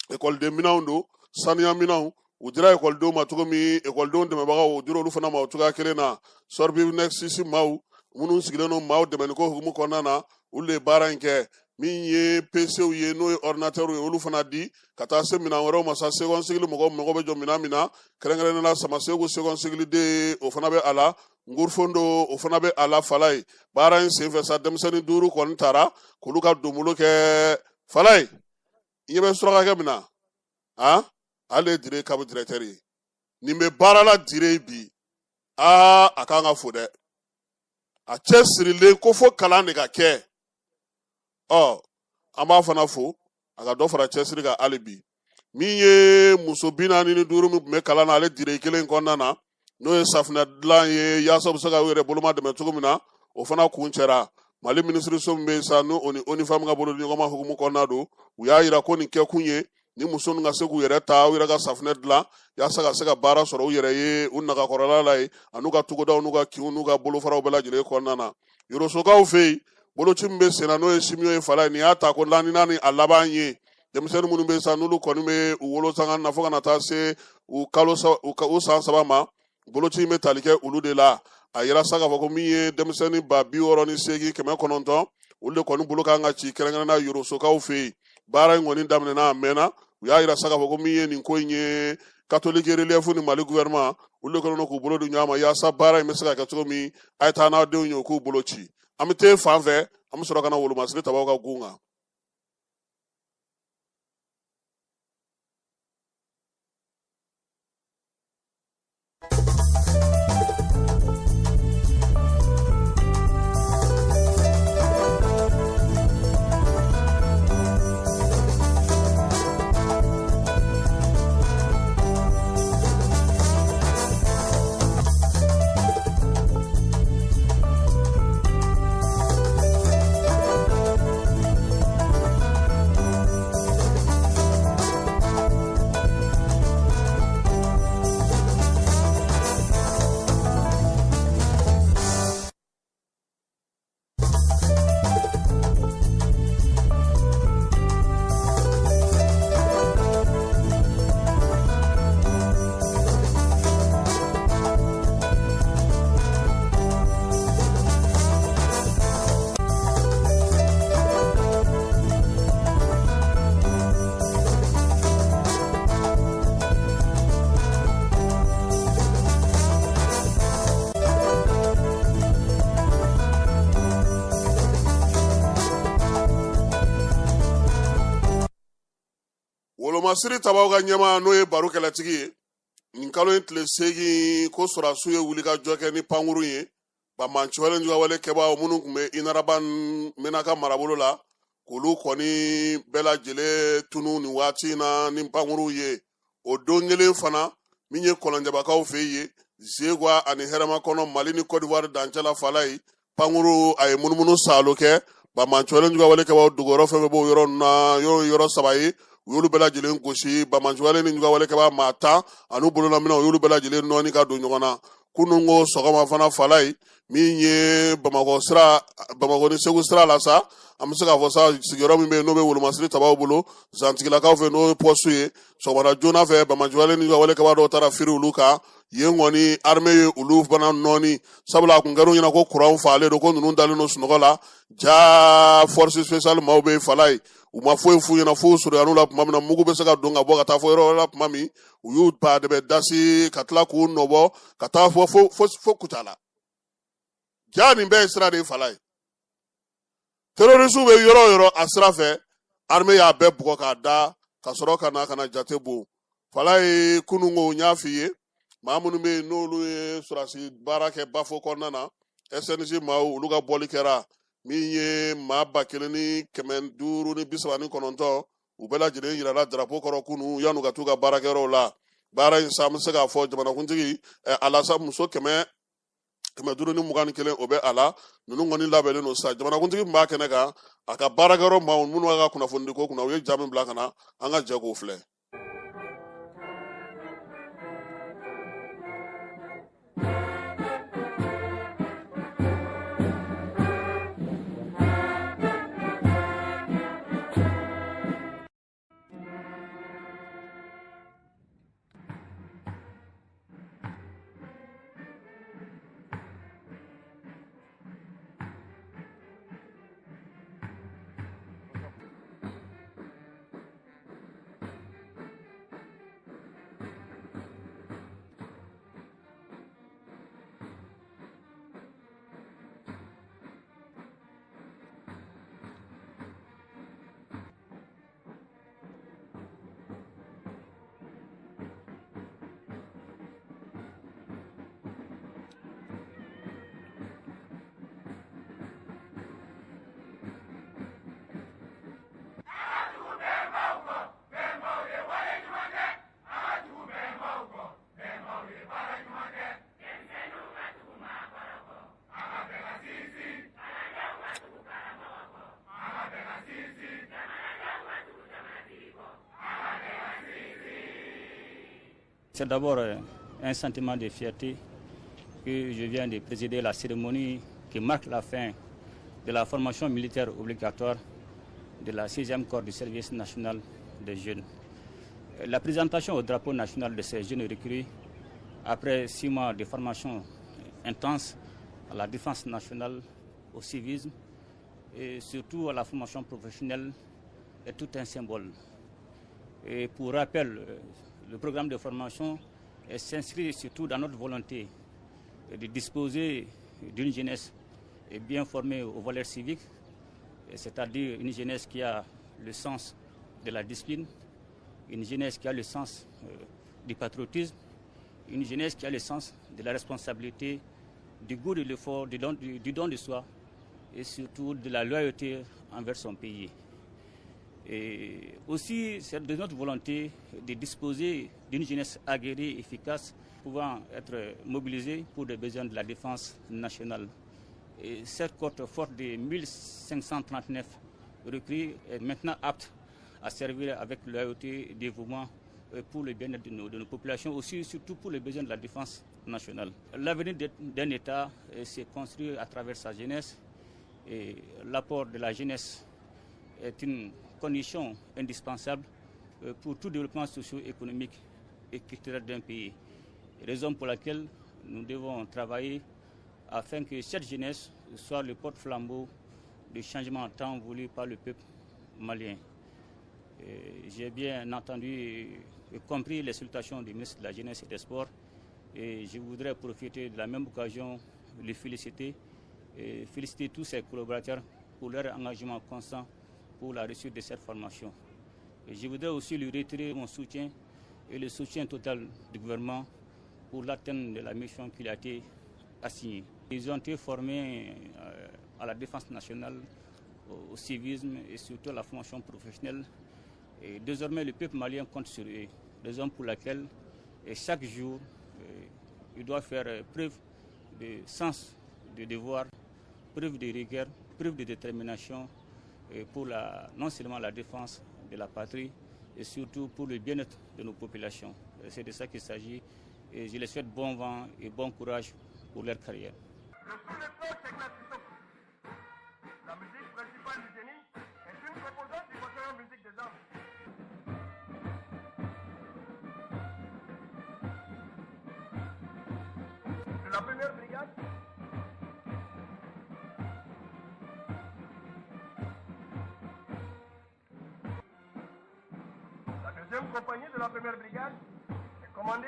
ekɔliden minɛnw don, saniya minɛnw, u dira ekɔlidenw ma cogo min, ekɔlidenw dɛmɛbagaw, u dira olu fana ma o cogoya kelen na. Sɔrɔbi Nexus maaw minnu sigilen don maaw dɛmɛni ko hukumu kɔnɔna na, olu de ye baara in kɛ. Min ye PCw ye, n'o ye ordinateur ye, olu fana di ka taa se minɛn wɛrɛw ma sa. Second cycle mɔgɔw mago bɛ jɔ minɛn min na, kɛrɛnkɛrɛnnenya la Samaseku second cycle de, o fana bɛ a la. Ngurfondo, o fana bɛ a la. Falaye, baara in senfɛ sa, denmisɛnnin 5 kɔni taara k'olu ka donbolo kɛ. Falaye, i ɲɛ bɛ surakakɛ min na, a ale ye Dire CAP directeur ye. Nin bɛ baara la Dire bi. Aa, a kan ka fo dɛ, a cɛ sirilen ko fo kalan de ka kɛ. Ɔ, an b'a fana fo, a ka dɔ fara cɛsiri kan hali bi. Min ye muso 45 min tun bɛ kalan na ale Dire kelen kɔnɔna na, n'o ye safunɛ dilan ye, yaasa u bɛ se ka u yɛrɛ boloma dɛmɛ cogo min na, o fana kuncɛra. Mali minisiriso min bɛ yen sa, n'o o ni ONU Femmes ka bolodiɲɔgɔnma hukumu kɔnɔna don, u y'a yira ko nin kɛkun ye ni muso ninnu ka se k'u yɛrɛ ta, u yɛrɛ ka safunɛ dilan, yaasa ka se ka baara sɔrɔ u yɛrɛ ye u nagakɔrɔla la yen, an'u ka togodaw n'u ka kinw n'u ka bolofaraw bɛɛ lajɛlen kɔnɔna na. Yorosokaw fɛ yen, boloci min bɛ senna, n'o ye simio ye, Falaye, nin y'a ta ko naaninan ni a laban ye. Denmisɛnnin minnu bɛ sa, n'olu kɔni bɛ u wolo sanga na fo ka na taa se u kalo u san 3 ma, boloci in bɛ tali kɛ olu de la. A yira sa k'a fɔ ko min ye denmisɛnnin 68,900, olu de kɔni bolo kan ka ci, kɛrɛnkɛrɛnnenya Yorosokaw fɛ yen. Baara in kɔni daminɛna a mɛnna. U y'a yira sa k'a fɔ ko min ye nin ko in ye, Catholique Relief ni Mali gouvernement, olu de kɛlen don k'u bolo di ɲɔgɔn ma yaasa baara in bɛ se ka kɛ cogo min. A ye taa n'a denw ye, u k'u bolo ci. An bɛ te fan fɛ, an bɛ sɔrɔ ka na wolomasiri tabaw ka gun kan. Wolomasiri tabaw ka ɲɛmaa, n'o ye baro kɛlɛtigi ye, nin kalo in tile 8, ko sɔrɔdasiw ye wulikajɔ kɛ ni pankurun ye, banbaanciwale jugawale kɛbaaw minnu tun bɛ Inaraban Menaka marabolo la, k'olu kɔni bɛɛ lajɛlen tunu nin waati in na ni pankurunw ye. O don kelen fana, min ye kɔlɔnjɛbakaw fɛ yen, Zegwa ani Hɛrɛmakɔnɔ, Mali ni Côte d'Ivoire dancɛ la, Falaye, pankuru a ye munumunu saalo kɛ banbaanciwale jugawale kɛbaaw dogoyɔrɔ fɛn fɛn b'o yɔrɔ ninnu na, yɔrɔ yɔrɔ 3 ye, u y'olu bɛɛ lajɛlen gosi. Banbaanciwale ni jugawale kɛbaa maa 10 an'u bololaminɛw, u y'olu bɛɛ lajɛlen nɔɔni ka don ɲɔgɔn na. Kunun ko sɔgɔma fana, Falaye, min ye Bamakɔ sira, Bamakɔ ni Segu sira la sa, an bɛ se k'a fɔ sa, sigiyɔrɔ min bɛ yen n'o bɛ wolomasiri tabaw bolo zantigilakaw fɛ, n'o ye pɔsu ye, sɔgɔmada joona fɛ, banbaanciwale ni jugawale kɛbaa dɔw taara firi olu kan yen. Kɔni armée ye olu fana nɔɔni, sabula a kun kɛra u ɲɛna ko kuranw faalen don, ko ninnu dalen don sunɔgɔ la. Ja force spéciale maaw bɛ Falaye, u ma foyi f'u ɲɛna f'u surunyana la tuma min na, mugu bɛ se ka don ka bɔ ka taa fɔ yɔrɔ wɛrɛ la tuma min, u y'u ba de bɛ dasi ka tila k'u nɔbɔ ka taa fɔ fo fo fo Kucala. Ja nin bɛɛ ye sira de ye Falaye. Terrorisiw bɛ yɔrɔ o yɔrɔ a sira fɛ, armée y'a bɛɛ bugɔ k'a da ka sɔrɔ ka na ka na jate bon. Falaye, kunun ko n y'a f'i ye, maa minnu bɛ yen n'olu ye sɔrɔdasi baara kɛ Bafo kɔnɔna na, SNJ maaw, olu ka bɔli kɛra. Min ye maa 1539, u bɛɛ lajɛlen yirala darapo kɔrɔ kunu yan'u ka t'u ka baarakɛyɔrɔw la. Baara in sa, an bɛ se k'a fɔ jamanakuntigi a la sa, muso 521, o bɛ a la. Ninnu kɔni labɛnnen don sa. Jamanakuntigi min b'a kɛnɛ kan, a ka baarakɛyɔrɔ maaw minnu b'a ka kunnafonidi ko kunna, u ye ja min bila ka na, an ka jɛ k'o filɛ. C'est d'abord un sentiment de fierté que je viens de présider la cérémonie qui marque la fin de la formation militaire obligatoire de la 6e cohorte du service national des jeunes. La présentation au drapeau national de ces jeunes recrues, après 6 mois de formation intense à la défense nationale, au civisme et surtout à la formation professionnelle, est tout un symbole. Et pour rappel, le programme de formation s'inscrit surtout dans notre volonté de disposer d'une jeunesse bien formée aux valeurs civiques, c'est-à-dire une jeunesse qui a le sens de la discipline, une jeunesse qui a le sens du patriotisme, une jeunesse qui a le sens de la responsabilité, du goût de l'effort, du don de soi et surtout de la loyauté envers son pays. Et aussi, c'est de notre volonté de disposer d'une jeunesse aguerrie, efficace, pouvant être mobilisée pour les besoins de la défense nationale. Et cette cohorte forte de 1539 recrues est maintenant apte à servir avec loyauté et dévouement pour le bien-être de nos populations, aussi surtout pour les besoins de la défense nationale. L'avenir d'un État s'est construit à travers sa jeunesse et l'apport de la jeunesse est une condition indispensable pour tout développement socio-économique et culturel d'un pays. Raison pour laquelle nous devons travailler afin que cette jeunesse soit le porte-flambeau du changement tant voulu par le peuple malien. J'ai bien entendu et compris les salutations du ministre de la Jeunesse et des Sports et je voudrais profiter de la même occasion de le féliciter et féliciter tous ses collaborateurs pour leur engagement constant pour la réussite de cette formation. Et je voudrais aussi lui réitérer mon soutien et le soutien total du gouvernement pour l'atteinte de la mission qui a été assignée. Ils ont été formés à la défense nationale, au civisme et surtout à la formation professionnelle. Et désormais, le peuple malien compte sur eux, raison pour laquelle et chaque jour, il doit faire preuve de sens de devoir, preuve de rigueur, preuve de détermination pour non seulement la défense de la patrie, et surtout pour le bien-être de nos populations. C'est de ça qu'il s'agit et je les souhaite bon vent et bon courage pour leur carrière. Le sous-lieutenant Cheikhna Sissoko. La musique principale du génie est une composante du bataillon musique des armes. De la première brigade, la deuxième compagnie de la première brigade est commandée.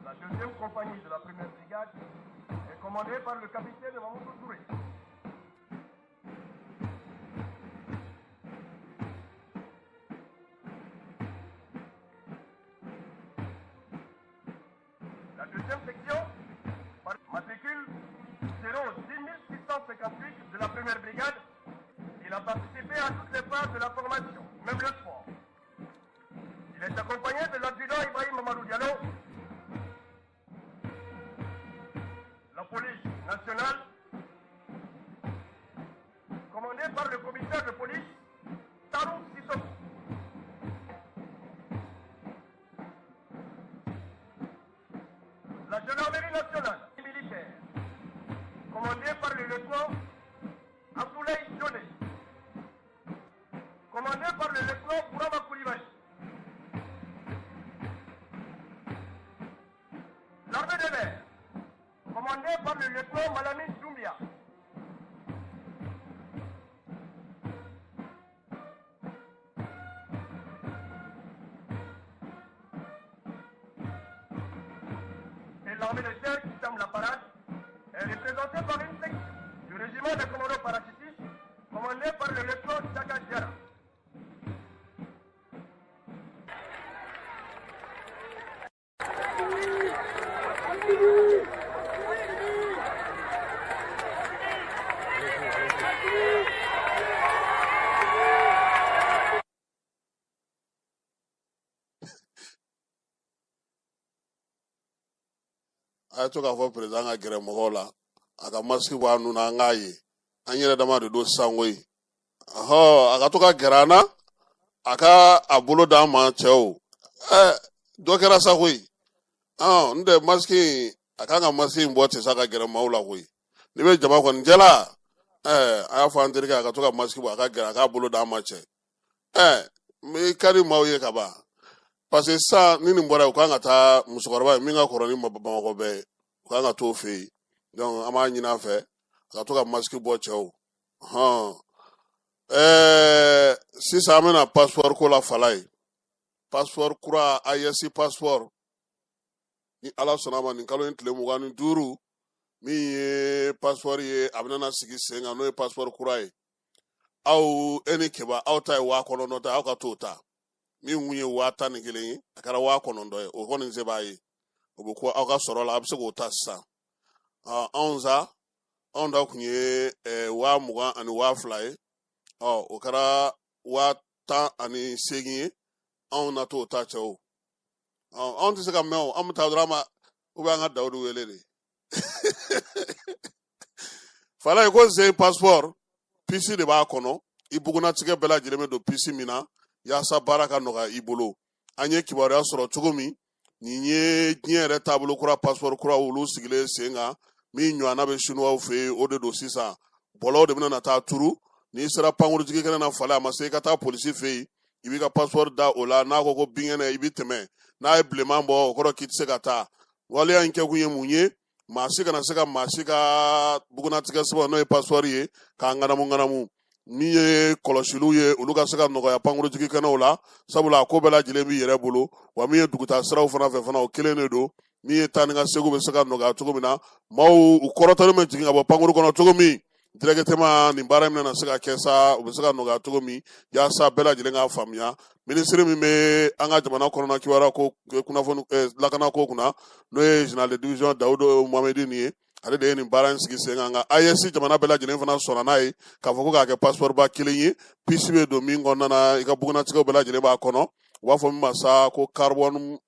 La deuxième compagnie de la première brigade est commandée par le capitaine Mamoudou Touré. La deuxième section, par matricule 0 658 de la première brigade, il a participé à toutes les phases de la formation, même le sport. Il est accompagné de l'adjudant Ibrahim Mamadou Diallo. La police nationale, commandée par le commissaire de police Tarou Sissoko. La gendarmerie nationale militaire, commandée par le lieutenant Abdoulaye Djone, commandé par le lieutenant Bourama Koulibaly. L'armée de l'air, commandée par le lieutenant Malamine Doumbia. Et l'armée de terre qui ferme la parade est représentée par une section du régiment des commandos parachutistes commandé par le lieutenant Chaka Diarra. A ye to k'a fɔ président ka gɛrɛ mɔgɔw la, a ka masque bɔ a nun na, an k'a ye an yɛrɛ dama de don sisan koyi. Ɔhɔ, a ka to ka gɛrɛ an na. A ka a bolo d'an ma cɛw. Dɔ kɛra sa koyi. N tɛ masque in, a kan ka masque in bɔ ten sa ka gɛrɛ maaw la koyi. N'i bɛ jama kɔni jɛla, a y'a fɔ an terikɛ a ka to ka masque bɔ, a ka gɛrɛ, a k'a bolo d'an ma cɛ. I ka di maaw ye ka ban. Parce que sisan ni nin bɔra yen, u kan ka taa musokɔrɔba ye min ka kɔrɔ ni Bamakɔ bɛɛ ye, u kan ka t'o fɛ yen. Donc an b'a ɲini a fɛ a ka to ka masque bɔ cɛw. Hɔn sisan an bɛna passeport ko la fala ye. Passeport kura, AES passeport, ni Ala sɔnna a ma, nin kalo in tile 25, min ye passeport ye, a bɛna sigi sen kan, n'o ye passeport kura ye. Aw e ni Keba, aw ta ye 9000 ta, aw ka t'o ta. Min kun ye 11,000 ye, a kɛra 9000 ye, o kɔni se b'a ye, o bɛ ko aw ka sɔrɔ la, a bɛ se k'o ta sisan. Anw sa, anw ta kun ye 20,000 ye, o kɛra 18,000 ye, anw na t'o ta cɛw. Anw tɛ se ka mɛn o, an bɛ taa dɔrɔn, an ma ou bien an ka Dawudu wele de. Fala ye ko zen passeport puce de b'a kɔnɔ, i bugunnatigɛ bɛɛ lajɛlen bɛ don puce min na yaasa baara ka nɔgɔya i bolo. An ye kibaruya sɔrɔ cogo min, nin ye diɲɛ yɛrɛ taabolo kura, passeport kura olu sigilen sen kan, min ɲɔgɔnna bɛ chinois fɛ yen, o de don sisan. Bɔlɔw de bɛna na taa turu. N'i sera pankurujigi kɛnɛ na fala, a ma se i ka taa polisi fɛ yen, i b'i ka passeport da o la, n'a ko ko binkɛnɛ, i bɛ tɛmɛ. N'a ye bilenman bɔ, o kɔrɔ k'i tɛ se ka taa. Waleya in kɛkun ye mun ye? Maa si kana se ka maa si ka bugunnatigɛ sɛbɛn, n'o ye passeport ye, k'a ŋanamu ŋanamu. Min ye kɔlɔsiliw ye, olu ka se ka nɔgɔya pankurujigi kɛnɛw la, sabula a ko bɛɛ lajɛlen b'i yɛrɛ bolo. Wa min ye dugutaa siraw fana fɛ fana, o kelen de don. Min ye taa ni ka segin bɛ se ka nɔgɔya cogo min na, maaw u kɔrɔtɔlen bɛ jigin ka bɔ pankuru kɔnɔ cogo min directement, nin baara in bɛna se ka kɛ sa, u bɛ se ka nɔgɔya cogo min, yaasa bɛɛ lajɛlen k'a faamuya. Minisiri min bɛ an ka jamana kɔnɔna kibaruya ko kunnafoni lakana ko kunna, n'o ye général de division Dawudu Mohamedi nin ye, ale de ye nin baara in sigi sen kan. Nka AES jamana bɛɛ lajɛlen fana sɔnna n'a ye k'a fɔ ko k'a kɛ passeport ba kelen ye, puce bɛ don min kɔnɔna na, i ka bugunnatigɛw bɛɛ lajɛlen b'a kɔnɔ. U b'a fɔ min ma sa ko carbone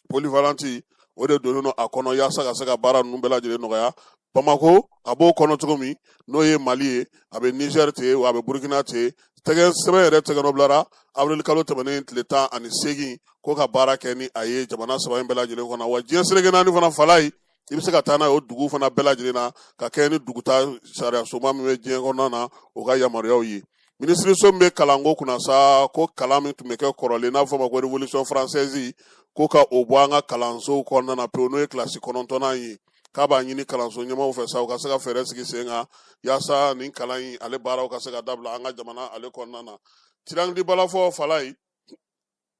polyvalente, o de donnen don a kɔnɔ yaasa ka se ka baara ninnu bɛɛ lajɛlen nɔgɔya. Bamako a b'o kɔnɔ cogo min, n'o ye Mali ye, a bɛ Niger ten, wa a bɛ Burkina ten. Tɛgɛ sɛbɛn yɛrɛ tɛgɛnɔ bilara avril kalo tɛmɛnen tile 18, ko ka baara kɛ ni a ye jamana saba in bɛɛ lajɛlen kɔnɔ. Wa diɲɛ seleke naani fana fala ye, i bɛ se ka taa n'a ye o dugu fana bɛɛ lajɛlen na, ka kɛɲɛ ni duguta sariyasoba min bɛ diɲɛ kɔnɔna na, o ka yamaruyaw ye. Minisiriso min bɛ kalanko kunna sa, ko kalan min tun bɛ kɛ kɔrɔlen, n'a fɔ ma ko révolution française, ko ka o bɔ an ka kalansow kɔnɔna na pewu, n'o ye kilasi 9nan ye, k'a b'a ɲini kalanso ɲɛmaaw fɛ sa, u ka se ka fɛɛrɛ sigi sen kan yaasa nin kalan in ale baaraw ka se ka dabila an ka jamana ale kɔnɔna na. Triangle du Balafon fala ye,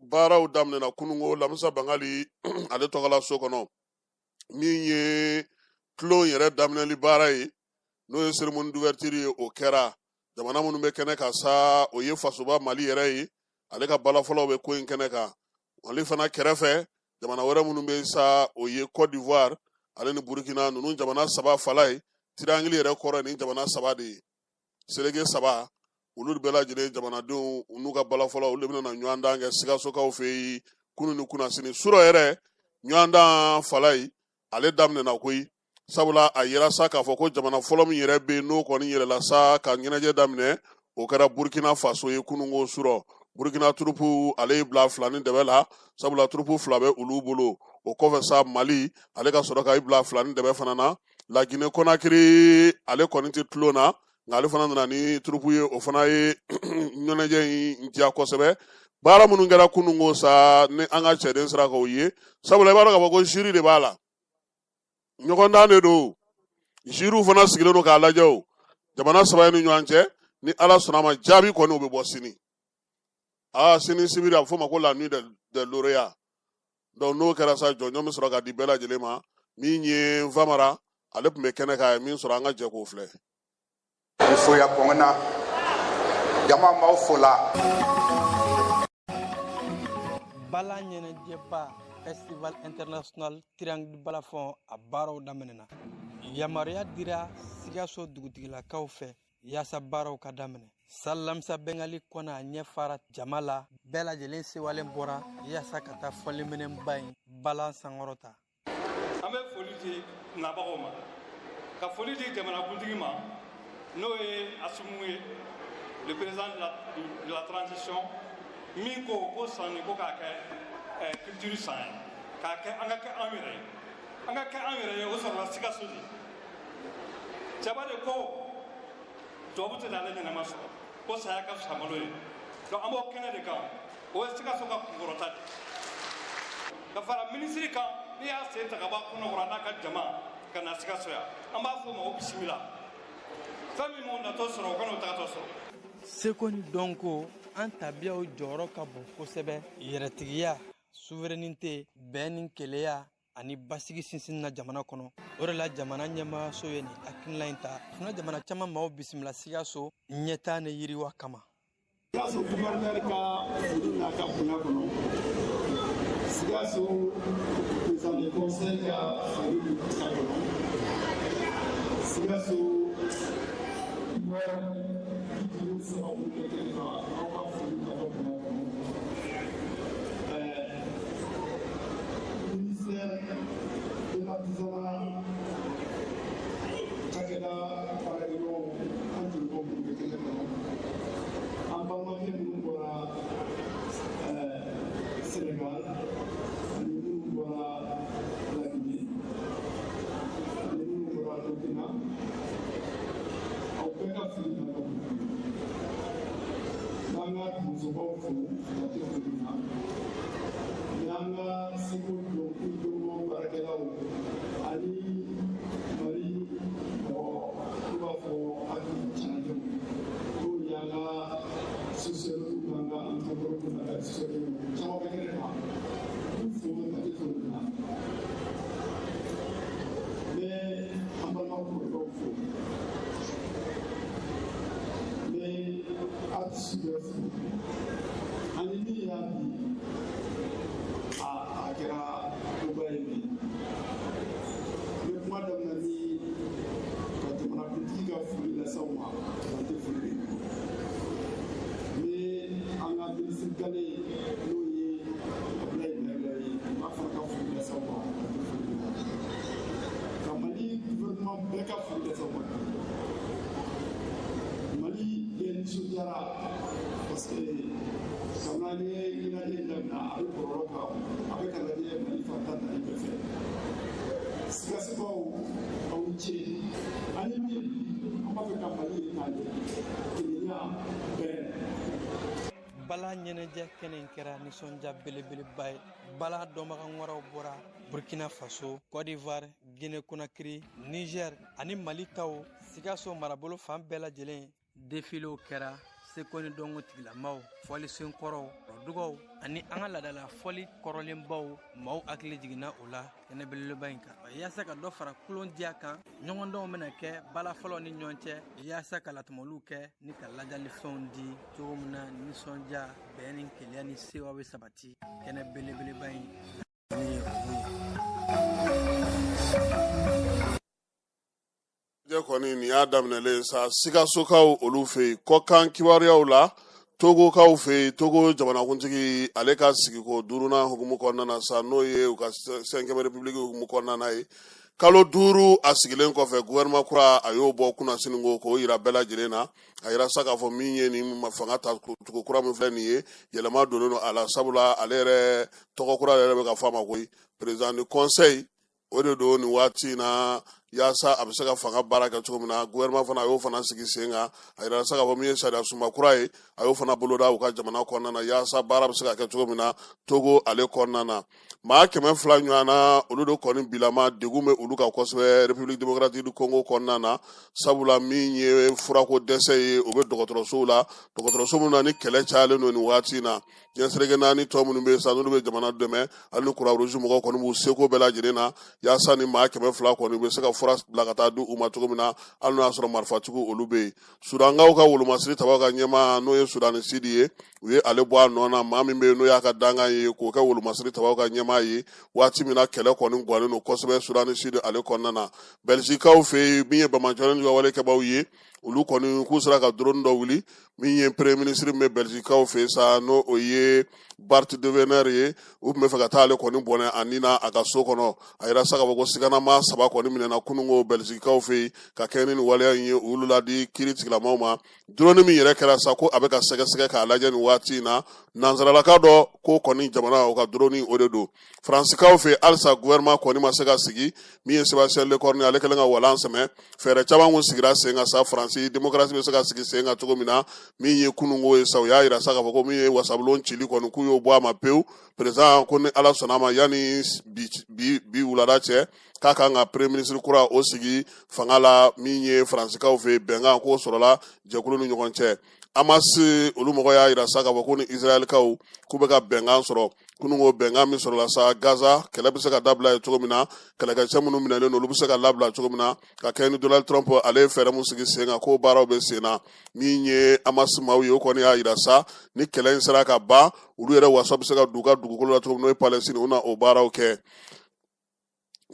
baaraw daminɛna kununko Lamisa Bangali ale tɔgɔla so kɔnɔ. Min ye tulon yɛrɛ daminɛli baara ye, n'o ye cérémonie d'ouverture ye, o kɛra. Jamana minnu bɛ kɛnɛ kan sa, o ye fasoba Mali yɛrɛ ye, ale ka balafɔlaw bɛ ko in kɛnɛ kan. Mali fana kɛrɛfɛ, jamana wɛrɛ minnu bɛ sa, o ye Côte d'Ivoire ale ni Burkina. Ninnu jamana saba fala ye, triangle yɛrɛ kɔrɔ ni jamana saba de ye, seleke saba, olu bɛɛ lajɛlen jamanadenw n'u ka balafɔlaw, olu de bɛna na ɲɔgɔndan kɛ Sikasokaw fɛ yen kunun ni kunnasini surɔ yɛrɛ. Ɲɔgɔndan fala ye, ale daminɛna koyi, sabula a yira sa k'a fɔ ko jamana fɔlɔ min yɛrɛ bɛ yen n'o kɔni yɛlɛla sa ka ɲɛnajɛ daminɛ, o kɛra Burkina Faso ye kununko surɔ. Burkina turupu ale y'i bila 2 ni dɛbɛ la, sabula turupu 2 bɛ olu bolo. O kɔfɛ sa, Mali ale ka sɔrɔ ka i bila 2 ni dɛbɛ fana na. La Guinée Conakry ale kɔni tɛ tulon na, nka ale fana nana ni turupu ye, o fana ye ɲɛnajɛ in diya kosɛbɛ. Baara minnu kɛra kununko sa, ni an ka cɛden sera k'o ye, sabula i b'a dɔn k'a fɔ ko jury de b'a la, ɲɔgɔndan de don, juryw fana sigilen don k'a lajɛ o jamana saba in ni ɲɔgɔn cɛ. Ni Ala sɔnna a ma, jaabi kɔni o bɛ bɔ sini. Sini sibiri, a bɛ f'o ma ko la nuit des lauréats. Donc n'o kɛra sa, jɔnjɔn bɛ sɔrɔ ka di bɛɛ lajɛlen ma. Min ye Famara, ale tun bɛ kɛnɛ kan, a ye min sɔrɔ, an ka jɛ k'o filɛ. Foya kɔngɔna jama m'aw fo la. Bala ɲɛnajɛba Festival International Triangle du Balafon, a baaraw daminɛna. Yamaruya dira Sikaso dugutigilakaw fɛ yaasa baaraw ka daminɛ. Salamisa Bengali kɔnɔ, a ɲɛ fara jama la, bɛɛ lajɛlen sewalen bɔra yaasa ka taa fɔliminɛnba in balan sankɔrɔta. An bɛ foli di nabagaw ma, ka foli di jamanakuntigi ma, n'o ye Assimi ye, le président de la transition. Min ko ko san nin ko k'a kɛ culture san ye, k'a kɛ an ka kɛ an yɛrɛ ye, an ka kɛ an yɛrɛ ye, o sɔrɔla Sikaso de. Cɛba de ko tubabu tɛ n'ale ɲɛnama sɔrɔ, ko saya ka fisa malo ye. Donc an b'o kɛnɛ de kan, o ye Sikaso ka kunkɔrɔta de ka fara minisiri kan. N'i y'a sen ta ka bɔ a kɔnɔkɔrɔ n'a ka jama ka na Sikaso yan, an b'a fɔ o ma ko bisimila. Fɛn min m'o natɔ sɔrɔ, o kan'o tagatɔ sɔrɔ. Seko ni dɔnko, an tabiyaw jɔyɔrɔ ka bon kosɛbɛ yɛrɛtigiya, souveraineté, bɛn ni kelenya ani basigi sinsin na jamana kɔnɔ. O de la jamana ɲɛmaayaso ye nin hakilina in ta funa jamana caman maaw bisimila Sikaso ɲɛtaa ni yiriwa kama. Sikaso gouverneur ka foli n'a ka bonya kɔnɔ, Sikaso président du conseil ka foli ta kɔnɔ, Sikaso maire 53 minnu bɛ kɛnɛ kan, aw ka foli n'a ka bonya kɔnɔ, ministère de l'artisanat cakɛda baarakɛɲɔgɔnw, an jɛɲɔgɔn minnu bɛ kɛnɛ kɔnɔ, an balimakɛ minnu bɔra Sénégal ani minnu bɔra La Guinée ani minnu bɔra Burkina, aw bɛɛ ka foli n'a ka bonya. N'an ka donsobaw fo ka tɛ foli na, n'an ka seko dɔnko baarakɛlaw ani Mali mɔgɔ n'u b'a fɔ hakili canadenw, n'o y'an ka sociologue n'an ka anthropologue n'an ka historien caman bɛ kɛnɛ kan, k'u fo ka tɛ foli na. N bɛ an balima kɔrɔkɛw fo, n bɛ artiste bɛɛ fo ani min y'a bi a kɛra koba ye bi. N bɛ kuma daminɛ ni ka jamanakuntigi ka foli lase aw ma dan tɛ foli min na. N bɛ an ka minisiri gale, n'o ye Abulayi Mayiga ye, n b'a fana ka foli lase aw ma dan tɛ foli min na, ka Mali gouvernement bɛɛ ka foli lase aw ma. Mali bɛɛ nisɔndiyara parce que kabini an ye ɲɛnajɛ in daminɛ, a bɛ bɔlɔlɔ kan, a bɛ ka lajɛ Mali fan 14 bɛɛ fɛ. Sikasokaw, aw ni ce. An ye min ye bi, an b'a fɛ ka Mali ye k'a ɲɛ, kelenya, bɛn. Bala ɲɛnajɛ kɛnɛ in kɛra nisɔndiya belebeleba ye. Bala dɔnbaga wɛrɛw bɔra Burkina Faso, Côte d'Ivoire, Guinée Conakry, Niger ani Mali taw, Sikaso marabolo fan bɛɛ lajɛlen. Defilew kɛra, seko ni dɔnko tigilamaw, fɔlisen kɔrɔw, dugaw ani an ka laadala fɔli kɔrɔlenbaw, maaw hakili jiginna o la kɛnɛ belebeleba in kan. Yaasa ka dɔ fara kulon diya kan, ɲɔgɔndanw bɛna kɛ bala fɔlɔ ni ɲɔgɔn cɛ, yaasa ka latɔmɔliw kɛ ni ka ladiyalifɛnw di cogo min na nisɔndiya, bɛn ni kelenya ni sewa bɛ sabati kɛnɛ belebeleba in ni olu ye. Jɛ kɔni, nin y'a daminɛlen sa Sikasokaw olu fɛ yen. Kɔkan kibaruyaw la, Togokaw fɛ yen, Togo jamanakuntigi ale ka sigiko duurunan hukumu kɔnɔna na sa, n'o ye u ka cinquième république hukumu kɔnɔna na ye, kalo 5 a sigilen kɔfɛ, gouvernement kura a y'o bɔ kunasini ko k'o yira bɛɛ lajɛlen na. A yira sa k'a fɔ min ye nin fanga ta cogo kura min filɛ nin ye, yɛlɛma donnen don a la, sabula ale yɛrɛ tɔgɔ kura yɛrɛ bɛ ka fɔ a ma koyi, président du conseil o de don nin waati in na, yaasa a bɛ se ka fanga baara kɛ cogo min na. Gouvernement fana, a y'o fana sigi sen kan. A yira sa k'a fɔ min ye sariya sunba kura ye, a y'o fana boloda u ka jamana kɔnɔna na, yaasa baara bɛ se ka kɛ cogo min na Togo ale kɔnɔna na. Maa 200 ɲɔgɔn na, olu de kɔni bilama degun bɛ olu kan kosɛbɛ République démocratique du Congo kɔnɔna na, sabula min ye furako dɛsɛ ye, o bɛ dɔgɔtɔrɔsow la, dɔgɔtɔrɔso minnu na ni kɛlɛ cayalen don nin waati in na. Diɲɛ seleke naani tɔn minnu bɛ yen sa, n'olu bɛ jamana dɛmɛ, hali ni Croix Rouge mɔgɔw kɔni b'u seko bɛɛ lajɛlen na yaasa ni maa 200 kɔni bɛ se ka fura bila ka taa di u ma cogo min na, hali n'o y'a sɔrɔ marifatigiw olu bɛ yen. Sudankaw ka wolomasiri tabaw ka ɲɛmaa, n'o ye Sudani Sidi ye, u ye ale bɔ a nɔ na, maa min bɛ yen n'o y'a ka dankan ye, k'o kɛ wolomasiri tabaw ka ɲɛmaa ye, waati min na kɛlɛ kɔni gannen don kosɛbɛ Sudani Sidi ale kɔnɔna na. Bɛlizikaw fɛ yen, min ye banbaanciya juguya wale kɛbaaw ye, Olu kɔni k'u sera ka drone dɔ wuli min ye premier ministre min bɛ Belgiquekaw fɛ sa, n'o o ye Bart De Wever ye. U tun bɛ fɛ ka taa ale kɔni bɔnɛ a ni na a ka so kɔnɔ. A yira sa k'a fɔ ko siganama 3 kɔni minɛna kununko Belgiquekaw fɛ yen ka kɛɲɛ ni nin waleya in ye. U y'olu ladi kiiri tigilamaw ma. Drone min yɛrɛ kɛra sa, ko a bɛ ka sɛgɛsɛgɛ k'a lajɛ nin waati in na. Nansaralaka dɔ ko kɔni jamana o ka drone o de don. Faransikaw fɛ halisa, gouvernement kɔni ma se ka sigi. Min ye Sébastien Lecornu, ale kɛlen ka walan sɛmɛ. Fɛɛrɛ caman kun sigira sen kan sa, Faransi démocratie bɛ se ka sigi sen kan cogo min na. Min ye kununko ye sa, u y'a yira sa k'a fɔ ko min ye wasabulon cili kɔni, k'u y'o bɔ a ma pewu. Président ko ni Ala sɔnna a ma, yanni bi wulada cɛ, k'a kan ka premier ministre kura o sigi fanga la. Min ye Faransikaw fɛ, bɛnkan k'o sɔrɔla jɛkulu ni ɲɔgɔn cɛ. Hamas olu mɔgɔ y'a yira sa k'a fɔ ko ni Israɛlkaw k'u bɛ ka bɛnkan sɔrɔ kununko. Bɛnkan min sɔrɔla sa, Gaza kɛlɛ bɛ se ka dabila ye cogo min na, kɛlɛkɛcɛ minnu minɛlen don, olu bɛ se ka labila cogo min na, ka kɛɲɛ ni Donald Trump ale ye fɛɛrɛ min sigi sen kan, k'o baaraw bɛ sen na. Min ye Hamas maaw ye, o kɔni y'a yira sa, ni kɛlɛ in sera ka ban, olu yɛrɛ wasa bɛ se ka don u ka dugukolo la cogo min, n'o ye Palestine, u na o baaraw kɛ.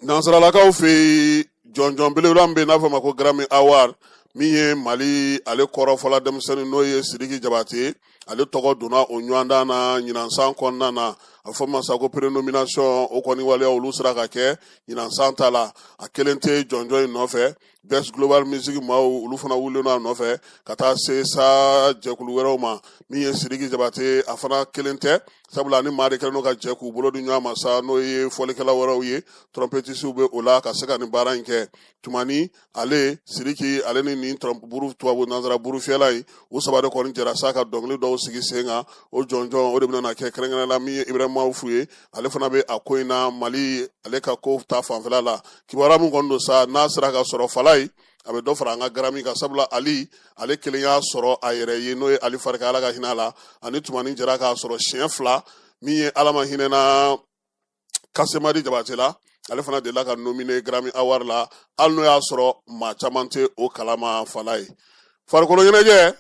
Nansaralakaw fɛ yen, jɔnjɔn belebele min bɛ yen n'a fɔ ma ko Grammy Award, min ye Mali ale kɔrɔfɔla denmisɛnnin, n'o ye Sidiki Jabate, ale tɔgɔ donna o ɲɔgɔndan na ɲinan san kɔnɔna na. A fɔ ma sa ko prénomination, o kɔni waleya olu sera ka kɛ ɲinan san ta la. A kelen tɛ jɔnjɔn in nɔfɛ. Best Global Music maaw, olu fana wulilen don a nɔfɛ ka taa se sa jɛkulu wɛrɛw ma. Min ye Sidiki Jabate, a fana kelen tɛ, sabula ni maa de kɛlen don ka jɛ k'u bolo di ɲɔgɔn ma sa, n'o ye fɔlikɛla wɛrɛw ye, trompettisiw bɛ o la ka se ka nin baara in kɛ. Tumani ale Sidiki, ale ni nin buru tubabu nansara burufiyɛla in, u saba de kɔni jɛra sa ka dɔnkili dɔw sigi sen kan. O jɔnjɔn o de bɛna kɛ kɛrɛnkɛrɛn la. Min ye Ibrahima Awufu ye, ale fana bɛ a ko in na Mali ale ka ko ta fanfɛla la. Kibaruya min kɔni don sa, n'a sera ka sɔrɔ fala ye, a bɛ dɔ fara an ka Grammy kan, sabula Ali ale kelen y'a sɔrɔ a yɛrɛ ye, n'o ye Ali Farika, Ala ka hinɛ a la, ani Tumani jɛra k'a sɔrɔ siɲɛ 2. Min ye Ala ma hinɛna Kasemadi Jabate la, ale fana delila ka nominé Grammy Award la, hali n'o y'a sɔrɔ maa caman tɛ o kalama fala ye. Farikolo ɲɛnajɛ,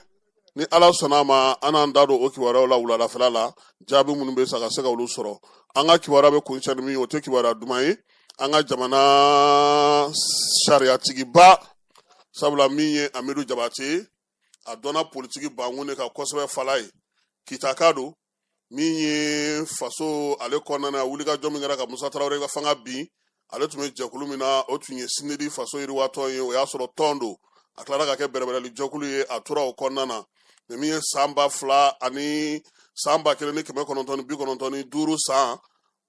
ni Ala sɔnna a ma, an n'an da don o kibaruyaw la wuladafɛla la, jaabi minnu bɛ sa ka se ka olu sɔrɔ. An ka kibaruya bɛ kuncɛ ni min ye, o tɛ kibaruya duman ye an ka jamana sariyatigiba, sabula min ye Amidu Jabate, a dɔnna politiki bankun de kan kosɛbɛ fala ye. Kitaka don. Min ye faso ale kɔnɔna na, wulikajɔ min kɛra ka Musa Tarawele ka fanga bin, ale tun bɛ jɛkulu min na, o tun ye CNID faso yiriwatɔn ye. O y'a sɔrɔ tɔn don, a tilara ka kɛ bɛrɛbɛrɛli jɛkulu ye, a tora o kɔnɔna na. Mɛ min ye san ba fila ani san 1995 san,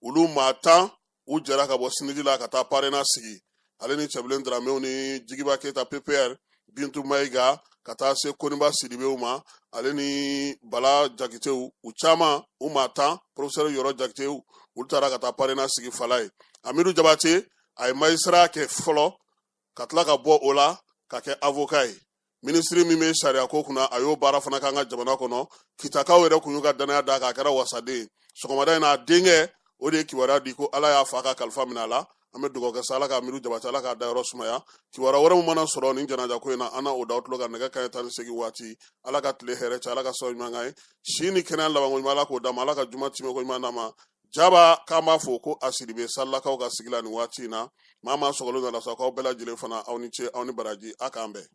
olu maa 10 u jɛra ka bɔ CNID la ka taa PARENA sigi, ale ni Cɛbilen Daramew ni Jigiba Keyita PPR, Bintu Mayiga, ka taa se Koniba Sidibew ma, ale ni Bala Jakitew, u caman, u maa 10, professeur Yɔrɔ Jakitew, olu taara ka taa PARENA sigi fala ye. Amidu Jabate, a ye magistrat kɛ fɔlɔ, ka tila ka bɔ o la ka kɛ avocat ye. Minisiri min bɛ sariya ko kunna, a y'o baara fana k'an ka jamana kɔnɔ. Kitakaw yɛrɛ kun y'u ka danaya d'a kan, a kɛra wasaden. Sɔgɔmada in na, a denkɛ o de ye kibaruya di ko Ala y'a fa ka kalifa minɛ a la. An bɛ dugawu kɛ sa, Ala ka Amidu Jabate, Ala k'a dayɔrɔ sumaya. Kibaruya wɛrɛ min mana sɔrɔ nin janaja ko in na, an na o da aw tulo kan nɛgɛ kanɲɛ 18 waati. Ala ka tile hɛrɛ cɛ, Ala ka sababu ɲuman k'an ye, si ni kɛnɛya labanko ɲuman, Ala k'o d'an ma, Ala ka juma timɛko ɲuman d'an ma. Jaba k'an b'a fɔ ko a Sidibe Salilakaw ka sigi la nin waati in na. Maa maa sɔgɔlen don la sa, k'aw bɛɛ lajɛlen fana, aw ni ce, aw ni baraji, a k'an bɛn.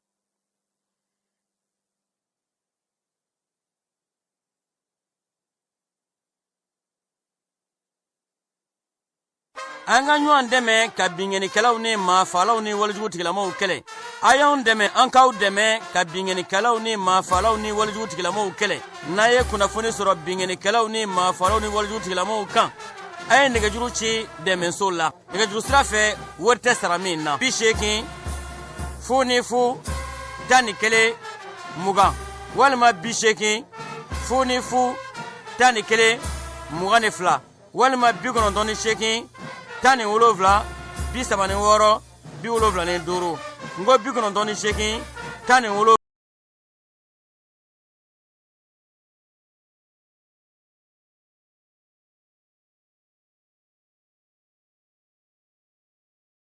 An ka ɲɔgɔn dɛmɛ ka binkannikɛlaw ni maafaalaw ni walejugu tigilamaw kɛlɛ. A y'anw dɛmɛ, an k'aw dɛmɛ ka binkannikɛlaw ni maafaalaw ni walejugu tigilamaw kɛlɛ. N'a ye kunnafoni sɔrɔ binkannikɛlaw ni maafaalaw ni walejugu tigilamaw kan, a ye nɛgɛjuru ci dɛmɛso la nɛgɛjuru sira fɛ, wari tɛ sara min na: 80 0 0 11 20, walima 80 0 0 11 22, walima 98 17 36 75. N ko 98 17.